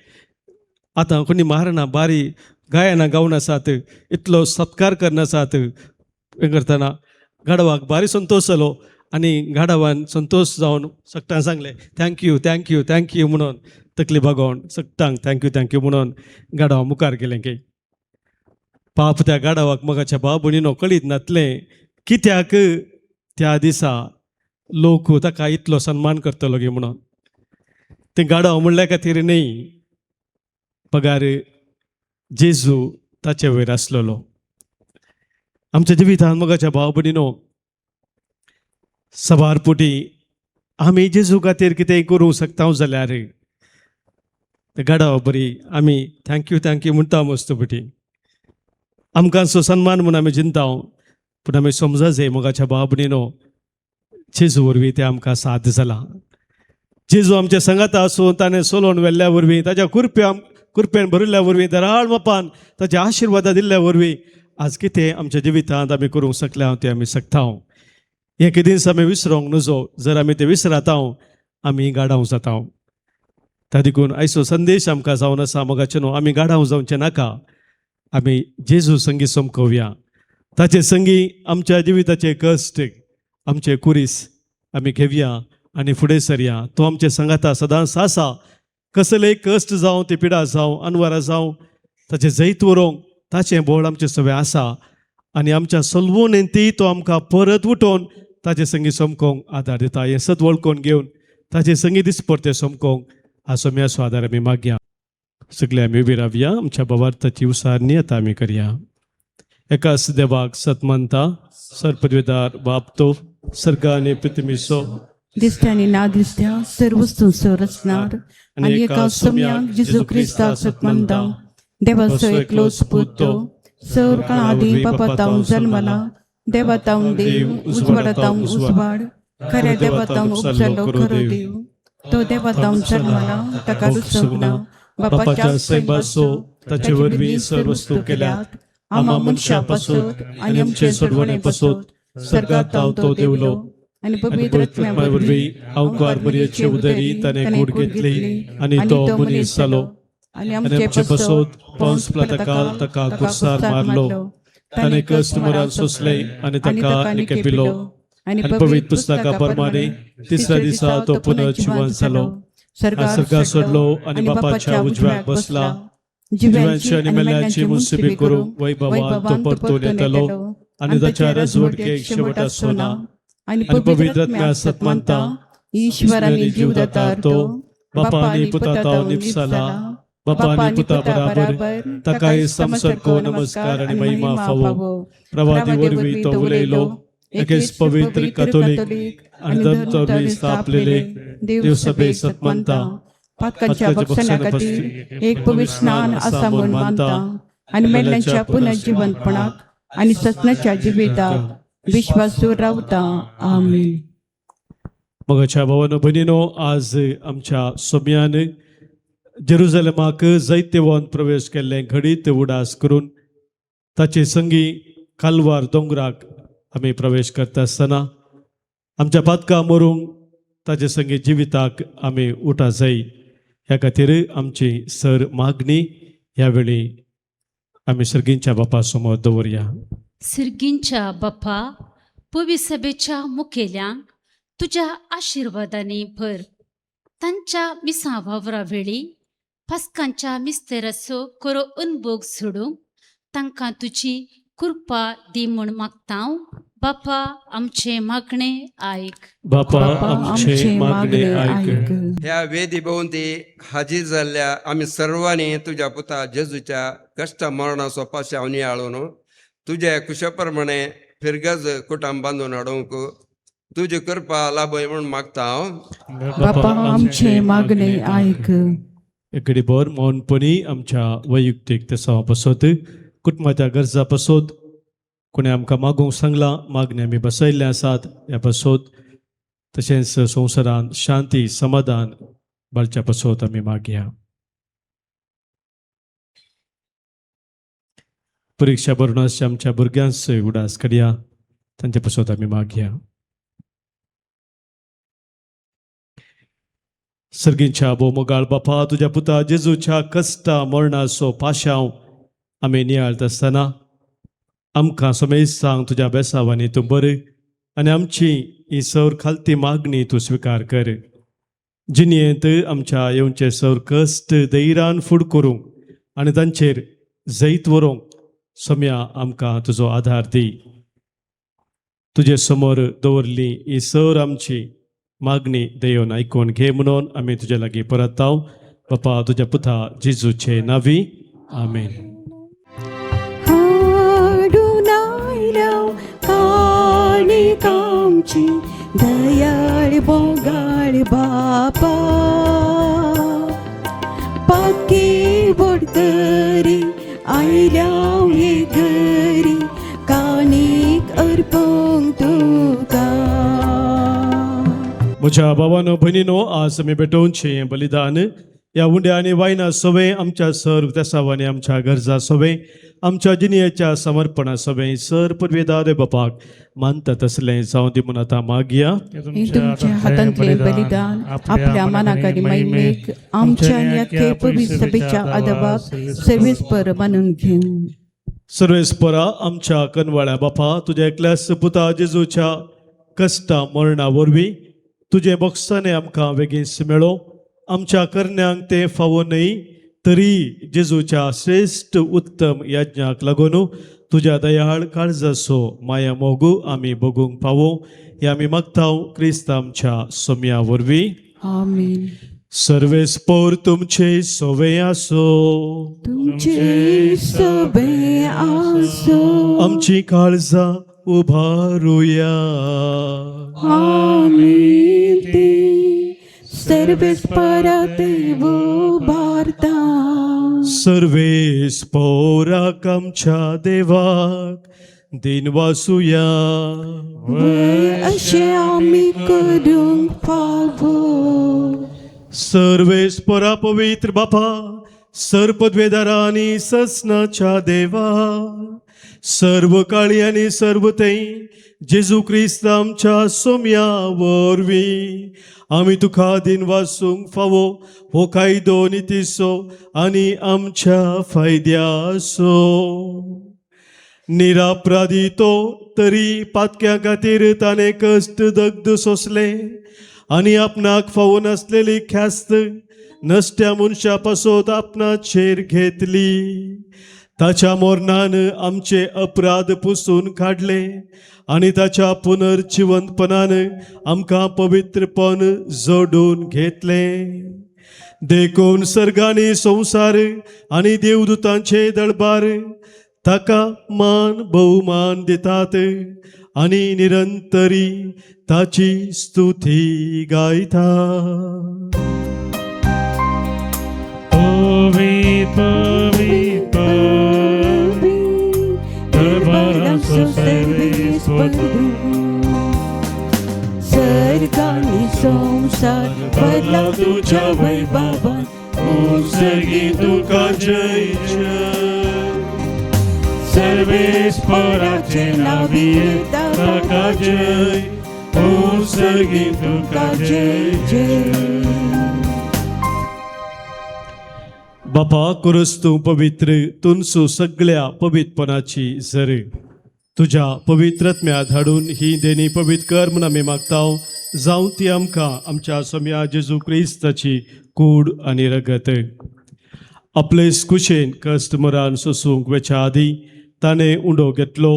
आतां कोणी मारना, बारी गायनां गावन आसात, इतलो सत्कार करना आसात. हें करतना गाडवाक भारी संतोश जालो आनी गाडवान संतोश जावन सगळ्यांक सांगलें thank you thank you thank you म्हणून तकली बागोवन सगळ्यांक thank you thank you म्हणून गाडवा मुखार गेलें की. पाप त्या गाडवाक मोगाच्या भाव भयणीनो कळीत नातलें कित्याक त्या दिसा लोक ताका इतलो सन्मान करतलो गे म्हणून. तें गाडव म्हणल्या खातीर न्हय, पगार जेजू ताचे वयर आसलेलो. आमच्या जिवितान मोगाच्या भाव भयणीनो, सबार पुटी आमी जेजू खातीर कितेंय करूंक शकता जाल्यार गाडवा बरी आमी thank you thank you म्हणटा मस्त पुटी, आमकां सो सन्मान म्हूण आमी चिंता. पूण आमी समजा जाय मोगाच्या भाव भयणीनो, जेजू वरवीं तें आमकां साथ जालां. जेजू आमच्या सांगाता आसून ताणें सोलोवन व्हेल्ल्या वरवीं, ताच्या कुरप्यान भरिल्ल्या वरवीं, दराळ मापान ताच्या आशिर्वादा दिल्ल्या वरवीं आज कितें आमच्या जिवितांत आमी करूंक शकल्या तें आमी शकता. हें केदींच आमी विसरोंक नजो. जर आमी तें विसराता आमी गाडाव जाता. त्या देखून आयचो संदेश आमकां जावन आसा मोगाचे न्हू, आमी गाडाव जावचें नाका. आमी जेजू संगी समकोवया, ताचे संगी आमच्या जिविताचे कश्ट, आमचे कुरीस आमी घेवया आनी फुडें सरया. तो आमचे सांगाता सदांच आसा. कसलेय कश्ट जावं, ती पिडा जावं, अनवरां जावं, ताचें जैत व्हरूंक ताचें बळ आमचें सगळें आसा. आनी आमच्या सलवून ती तो आमकां परत उठोवन ताचे संगी समकोंक आदार दिता. हें सत वळखून घेवन ताचे संगी दिसपडते समकोंक हा सोम्याचो आदार आमी मागया. सगळे आमी उबी रावया. आमच्या भावार्थाची उसारणी आतां आमी करया. एकाच देवाक सत मानता, सर्पद्वेदार बाप तो सर्ग आनी पृथ्वीचो दिसत्या आनी ना दिसत्या सर्व वस्तूंचो रचणार, आनी एका सोम्याक जेजू क्रिस्ताक सत मानता, देवाचो एकलोच पूत, तो सर्व काळा आदीं बापा जल्मला, देवा तावन देव, उजवाडा तावन उजवाड, खऱ्या देवा तावन उपजलो खरो देव, तो देवा तावन जल्मला, ताका रुचोवंक ना, बापाच्या सैबाचो ताचे वरवीं सर्व वस्तू केल्यात, आमा मनशा पासत आनी आमचे सोडवणे पासत सर्गात तो देवलो, आनी आनी पवित्र पवित्र वरवीं अवकार मरियेचे उदरी ताणें कूड घेतली आनी तो मनीस जालो, आनी आनी आमचे आमचे पासत पॉन्स पिलाताकाल ताका कुर्सार मारलो, ताणें कश्ट मरण सोंसलें आनी ताका निकेपिलो, आनी आनी पवित्र पुस्तका प्रमाणे तिसऱ्या दिसा तो पुनर्जिवन जालो, स्वर्गार चडलो आनी बापाच्या उजव्याक बसला. जिव्यांची आनी मेल्यांची मुनसिबी करूंक वैभवान तो परतून येतलो आनी ताच्या राजवटकेक शेवट आसचो ना. आनी आनी पवित्र आत्म्या सत मानता, ईश्वर आनी जीवदाता तो बापा आनी पुता ताव निपसाला, बापा आनी पुता बराबर ताकाय समसरको नमस्कार आनी महिमा फावो. प्रवादी वरवीं तो उलयलो, एकेच पवित्र कॅथोलिक आनी धर्मतरवी स्थापलेले देवसभे सत मानता, पातकांच्या बक्षण्या खातीर एक पवित्र स्नान आसा म्हूण मानता आनी मेल्ल्यांच्या पुनर्जिवंतपणाक आनी सपनाच्या जिविताक विश्वासूर रावता. आमेन. मोगाच्या भावानो भयणीनो, आज आमच्या सोम्यान जेरुजलेमाक जैत्यवान प्रवेश केल्लें घडीत उडास करून ताचे संगी कालवार दोंगराक आमी प्रवेश करता आसतना आमच्या पातकां मरूंक ताचे संगी जिविताक आमी उठा जाय. ह्या खातीर आमची सर मागणी ह्या वेळी आमी सर्गींच्या बापा समोर दवरया. सिर्गींच्या बापा, पविसभेच्या मुखेल्यांक तुज्या आशिर्वादांनी भर. तांच्या मिसां वावरा वेळी पास्कांच्या मिस्तेराचो खरो अनभोग सोडूंक तांकां तुजी कृपा दी म्हूण मागता. बापा, आमचें मागणें आयक. बापा, आमचे मागणे आयक. ह्या वेदी भोंवती हाजीर जाल्ल्या आमी सर्वांनी तुज्या पुता जेजूच्या कश्ट मरणाचो पाशांव नियाळून तुजे कुशा प्रमाणे फिरगज कुटाम बांदून हाडूंक तुजी कृपा लाभय म्हूण मागता हांव. बापा, आमचे मागणे आयक. घडीभर मौनपणी आमच्या वैयक्तीक तेसांवा पासत, कुटुंबाच्या गरजा पासत, कोणें आमकां मागूंक सांगलां, मागणी आमी बसयल्ले आसात ह्या पासत, तशेंच संवसारांत शांती समाधान बाळच्या पासत आमी मागया. परिक्षा बरोवन आसच्या आमच्या भुरग्यांचोय उडास करया, तांचे पासत आमी मागया. सर्गींच्या भोवमोगाळ बापा, तुज्या पुता जेजूच्या कश्टा मरणाचो पाशांव आमी नियाळत आसतना आमकां समेज सांग तुज्या बेसावांनी तूं बरें आनी आमची ही सौर खालती मागणी तूं स्विकार कर. जिणेंत आमच्या येवचे सौर कश्ट धैर्यान फुड करूंक आनी तांचेर जैत व्हरूंक सम्या आमकां तुजो आधार दी. तुजे समोर दवरली ही सौर आमची मागणी दयेवन आयकून घे म्हणून आमी तुजे लागीं परताव बापा, तुज्या पुता जेजूचे नावी, आमेन. हाडून आयल्या काणीक आमची दयाळ बोगाळ बापा, पाकी बोडतरी आयल्या हे घरी काणीक अर्पूंक तुका. म्हज्या भावानो भयणीनो, आज आमी भेटोवचें हें बलिदान ह्या उंड्या आनी वायना सवें आमच्या सर्व देसावांनी आमच्या गरजा सवें आमच्या जिणेच्या समर्पणा सवें सर पुर्वेदार बापाक मानता तसलें जावं दी म्हूण आतां मागया. हे तुमच्या हातांतले बलिदान आपल्या मनाक आनी महिमेक आमच्या आनी अख्खे पवित्र सभेच्या आदाबाक सर्वेस्पर मानून घेवं. सर्वेस्परा आमच्या कनवाळ्या बापा, तुज्या एकल्याच पुता जेजूच्या कश्टा मरणा वरवीं तुजें बोगसाणें आमकां बेगीन मेळो. आमच्या करण्यांक तें फावो न्हय, तरी जेजूच्या श्रेश्ठ उत्तम यज्ञाक लागून तुज्या दयाळ काळजाचो माया मोगू आमी बगूंक पावो, हे आमी मागताव क्रिस्त आमच्या सोम्या वरवीं. आमेन. सर्वेस्पोर तुमचे सोवे आसो. तुमचे सभे आसो. आमची काळजां उभारुया. आमी ती सर्वेस्परा उबारता. सर्वेस्पोराक आमच्या देवाक दिनवासुया. वय अशें आमी करूंक फावो. सर्वेस्परा पवित्र बापा, सर्पद्वेदारा आनी ससनाच्या देवा, सर्व काळी आनी सर्व थंय जेजू क्रिस्त आमच्या सोम्या वरवीं आमी तुका दिनवासूंक फावो हो कायदो नितीचो आनी आमच्या फायद्याचो. निरापराधी तो तरी पातक्या खातीर ताणें कश्ट दग्ध सोंसले आनी आपणाक फावो नासलेली ख्यास्त नश्ट्या मनशा पासत आपणाचेर घेतली. ताच्या मोरणान आमचे अपराध पुसून काडले आनी ताच्या पुनर्जिवंतपणान आमकां पवित्रपण जोडून घेतलें. देखून सर्गांनी संवसार आनी देवदूतांचे दळबार ताका मान भोवमान दितात आनी निरंतरी ताची स्तुती गायता. पवी पवी पवी दरबाराचो सर्वेस्पर सर्गांनी संवसार भरला तुज्या वैभवान. सर्गी तुका जय जय सर्वेस्पराचे नावी ताका जय ओ सर्गी तुका जय जय. बापा कुरस तूं पवित्र तुनसू सगळ्या पवित्रपणाची जर तुज्या पवित्रत्म्या धाडून ही देणी पवित्र कर म्हूण आमी मागता. जावं ती आमकां आमच्या सोम्या जेजू क्रिस्ताची कूड आनी रगत. आपले कुशेन कश्ट मरान सोसूंक वेच्या आदीं ताणें उंडो घेतलो,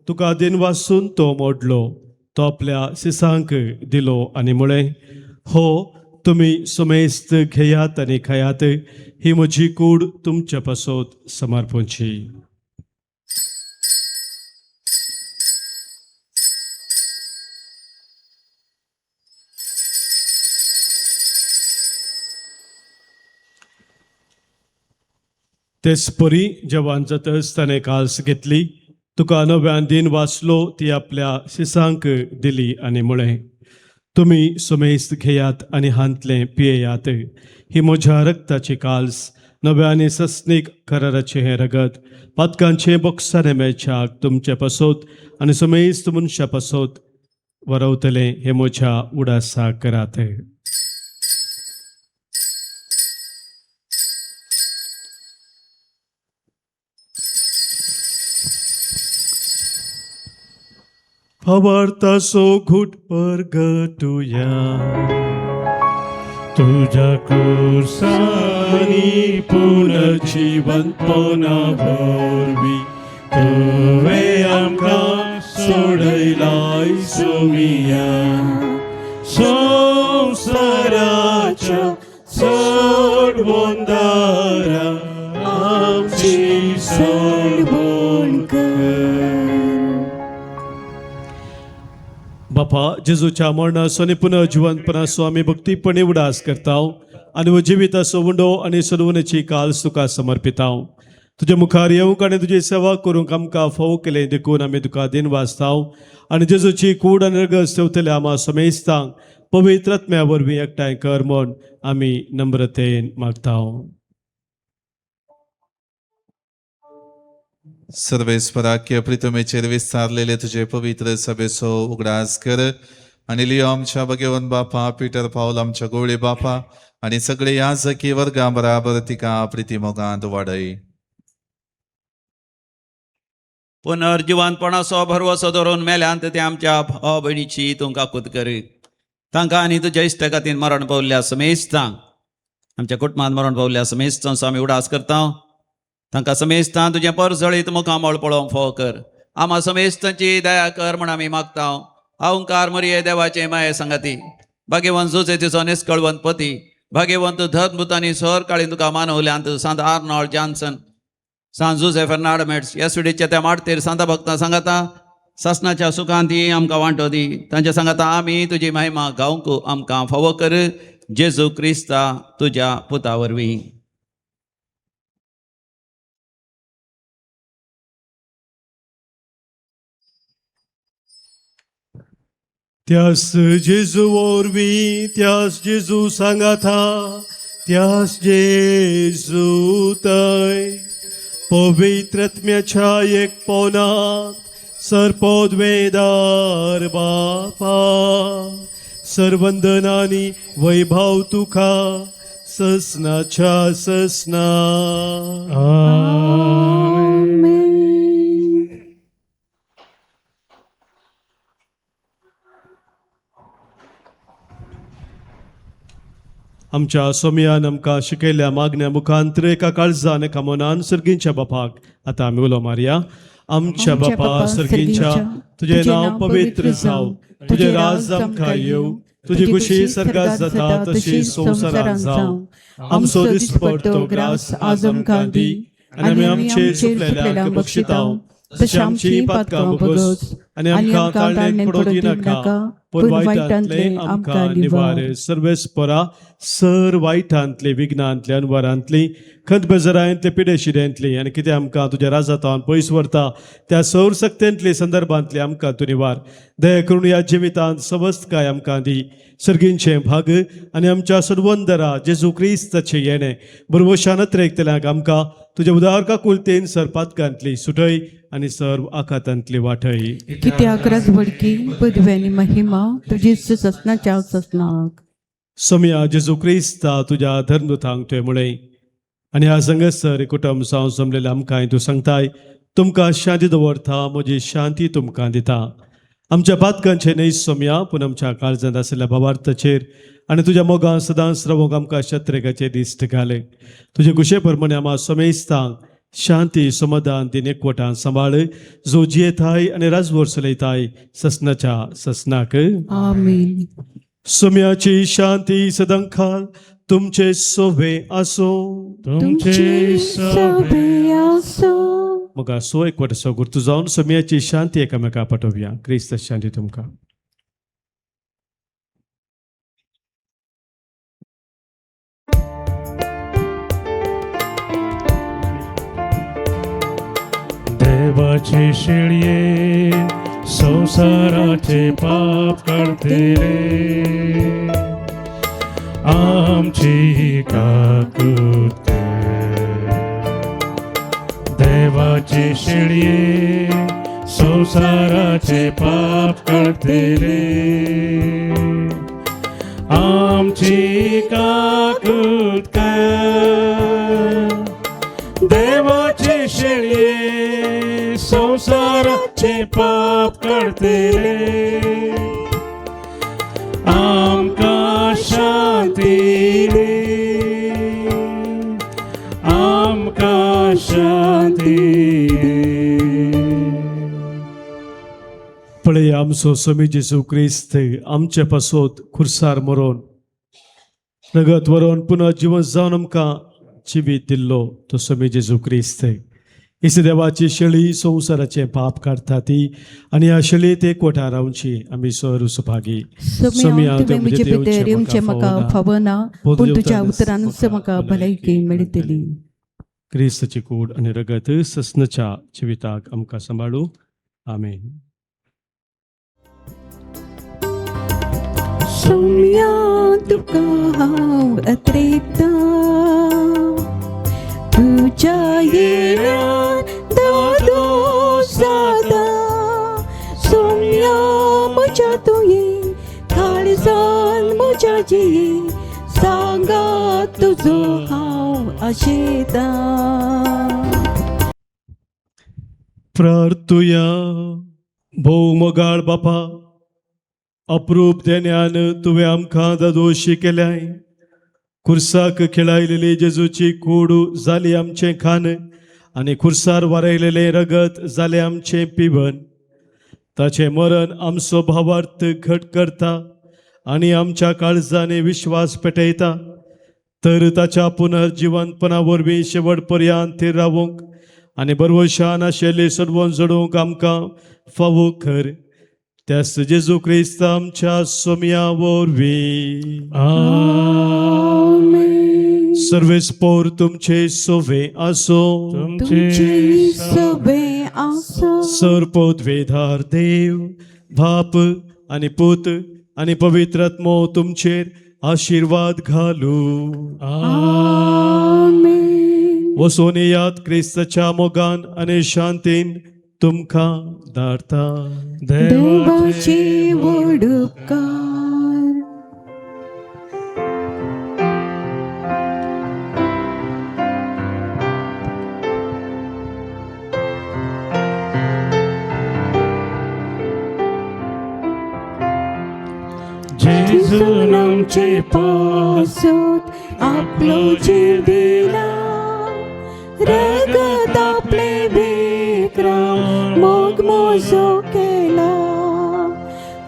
तुका दिन वासून तो मोडलो, तो आपल्या सिसांक दिलो आनी म्हळें, हो तुमी सुमेस्त घेयात आनी खायात, ही म्हजी कूड तुमचे पासत समर्पणची. तेच परी जेवण जातच ताणें काल्स घेतली, तुका नव्यान दिन वाचलो, ती आपल्या सिसांक दिली आनी म्हळें, तुमी सुमेस्त घेयात आनी हांतलें पियेयात, ही म्हज्या रक्ताची काल्स, नव्या आनी सस्नीक कराराचें हें रगत पातकांचें बोक्सारे मेळच्याक तुमचे पासत आनी सुमेस्त मनशा पासत वरवतलें, हें म्हज्या उडासा करात. फवारतासो घुट परगटुया तुझ्या कुर्सानी पुनर्जिवंतपणा वरवीं तुवें आमकां सोडयलाय सोमिया संवसाराच्या सोडवंदारा आमची सोडवण कर. बापा जेजूच्या मरणाचो आनी पुनर्जिवंतपणाचो आमी भक्तीपणी उडास करता आनी जिविताचो उंडो आनी सोडवणेची काल्स तुका समर्पिता. तुज्या मुखार येवंक आनी तुजी सेवा करूंक आमकां फावो केलें देखून आमी तुका दिन वाचता आनी जेजूची कूड आनी रगत सेवतल्या आमा समेस्तांक पवित्र आत्म्या वरवीं एकठांय कर म्हूण आमी नम्रतेन मागता. सर्वेस्पराक्य प्रितमेचेर विस्तारलेले तुझे पवित्र सभेचो उगडास कर आनी लियो आमच्या भगवंत बापा पीटर पावल आमच्या गोवळे बापा आनी सगळे याजकी वर्गा बराबर तिका प्रिती मोगांत वाडय. पुनर्जिवंतपणाचो भरवसो धरून मेल्यांत ते आमच्या भाव भयणीची तुमकां कुत कर. तांकां आनी तुज्या इश्ट खातीर मरण पावल्ल्या समेस्तांक, आमच्या कुटुंबांत मरण पावल्ल्या समेस्तांचो आमी उडास करता. तांकां समेस्तां तुजें परजळीत मुखामळ पळोवंक फावो कर. आमा समेस्तांची दया कर म्हूण आमी मागता. अहंकार मरिये देवाचे माये सांगाती, भाग्यवंत जुजे तिचो निस्कळवंत पती, भाग्यवंत धर्मभूतांनी सर काळी तुका मानवल्यांत सांत आर्नॉल्ड जॉन्सन, सांत जुजे फेर्नाड मेट्स येसुडीच्या त्या माडतेर सांता भक्तां सांगाता सासनाच्या सुखान ती आमकां वांटो दी. तांच्या सांगाता आमी तुजी महिमा गावंक आमकां फावो कर, जेजू क्रिस्ता तुज्या पुता वरवीं. त्यास जेजू वरवीं, त्यास जेजू सांगाता, त्यास जेजू तय पवित्रत्म्याच्या एक पोनात सर्पोद्वेदार बापा सर्वंदनानी वैभव तुका ससनाच्या ससना. आमेन. आमच्या सोमयान आमकां शिकयल्ल्या मागण्या मुखांतर एका काळजान एका मनान सर्गींच्या बापाक आतां आमी उलो मारया. आमच्या बापा सर्गींच्या, तुजें नांव पवित्र जावं, तुजें राज आमकां येवं, तुजी खुशी सर्गात जाता तशी संवसारांत जावं. आमचो दिसपडतो ग्रास आज आमकां दी आनी आमी आमचे चुकलेल्यांक बक्षितांव तशें आमची पातकां भोगस आनी आमकां ताळणेक पडोवंक दिनाका, पूण वायटांतलें आमकां निवार. सर्वेस्परा सर वायटांतली, विघ्नांतली, अनवरांतली, खंत बेजरांतली, पिडेशिऱ्यांतली आनी कितें आमकां तुज्या राजातावन पयस व्हरता त्या सौर सक्तेंतली संदर्भांतली आमकां तूं निवार. दया करून ह्या जिवितांत सवस्तकाय आमकां दी. सर्गींचें भाग आनी आमच्या सर्वंदरा जेजू क्रिस्ताचें येणें बरवशान अत्रेकतल्यांक आमकां तुज्या उदार काकुळतेन सर पातकांतली सुटय आनी सर्व आखातांतली वाटय. कित्याक राजवडकी पदवी आनी महिमा तुजी ससनाच्या ससनाक. सोमया जेजू क्रिस्ता तुज्या धर्मदूतांक तुवें म्हळें आनी ह्या संगसर कुटुंब जावन जमलेल्या आमकांय तूं सांगताय, तुमकां शांती दवरता, म्हजी शांती तुमकां दिता. आमच्या पातकांचें न्हय सोमया, पूण आमच्या काळजांत आशिल्ल्या भावार्थाचेर आनी तुज्या मोगान सदांच रावूंक आमकां शत्रेकाचे दिश्ट घाले. तुजे कुशे प्रमाणे आमा समेस्तांक शांती समाधान दिन एकवटान सांबाळ, जो जियेताय आनी राजवट चलयताय ससनाच्या ससनाक. आमेन. सोम्याची शांती सदांकाल तुमचे सोबे आसो. तुमचे सोबे आसो. मग सो एकवटाचो गुर्तू जावन सोम्याची शांती एकामेका पाठोवया. क्रिस्त शांती तुमकां. देवाचे शेळये संसाराचे पाप काडतले, आमची काकूत कर. देवाचे शेळये संसाराचे पाप काडतले, आमची काकूत कर. देवाचे शेळये संसाराचे पाप काडतले, आमकां शांती दी, आमकां शांती दी. पळय आमचो स्वामी जेजू क्रिस्त आमचे पासत खुर्सार मरोन रगत वरोवन पुनः जिवन जावन आमकां जिवीत दिल्लो तो स्वामी जेजू क्रिस्त. इस देवाची शेळी संवसाराचें पाप काडटा ती आनी ह्या शेळयेत एकवटा रावची आमी सर सुभागी. सोमया, तुवें म्हजे भितर येवचें म्हाका फावना, पूण तुज्या उतरानूच म्हाका भलायकी मेळटली. क्रिस्ताची कूड आनी रगत ससनाच्या जिविताक आमकां सांबाळू. आमेन. सोमया, तुका हांव अत्रेकता, तुज्या येण्यान दादो सादा. सोमया, म्हज्या तुये काळजान म्हज्या जिये सांगा तुजो हांव आशेता. प्रार्थुया. भोव मोगाळ बापा, अप्रूप देण्यान तुवें आमकां दादोशी केल्याय. खुर्साक खेळायलेली जेजूची कूड जाली आमचें खान आनी खुर्सार वारयलेलें रगत जालें आमचें पिवन. ताचें मरण आमचो भावार्थ घट करता आनी आमच्या काळजांनी विश्वास पेटयता. तर ताच्या पुनर्जिवंतपणा वरवीं शेवट पर्यंत थीर रावूंक आनी बरवशान आशिल्ली सर्वोन जोडूंक आमकां फावो कर, त्यास जेजू क्रिस्त आमच्या सोमया वरवीं. आमेन. सर्वेस्पोर तुमचे सोवे आसो. तुमचे सोबे आसो. सर्पोद्वेधार देव बाप आनी पूत आनी पवित्र आत्मो तुमचेर आशिर्वाद घालू. आमेन. वसोन याद क्रिस्ताच्या मोगान आनी शांतीन तुमकां धाडता. देवाचे व्हड उपकार. जेजून आमचे पासत आपलो जीव दिला रगत आपले बेकरा मोग मोजो केला.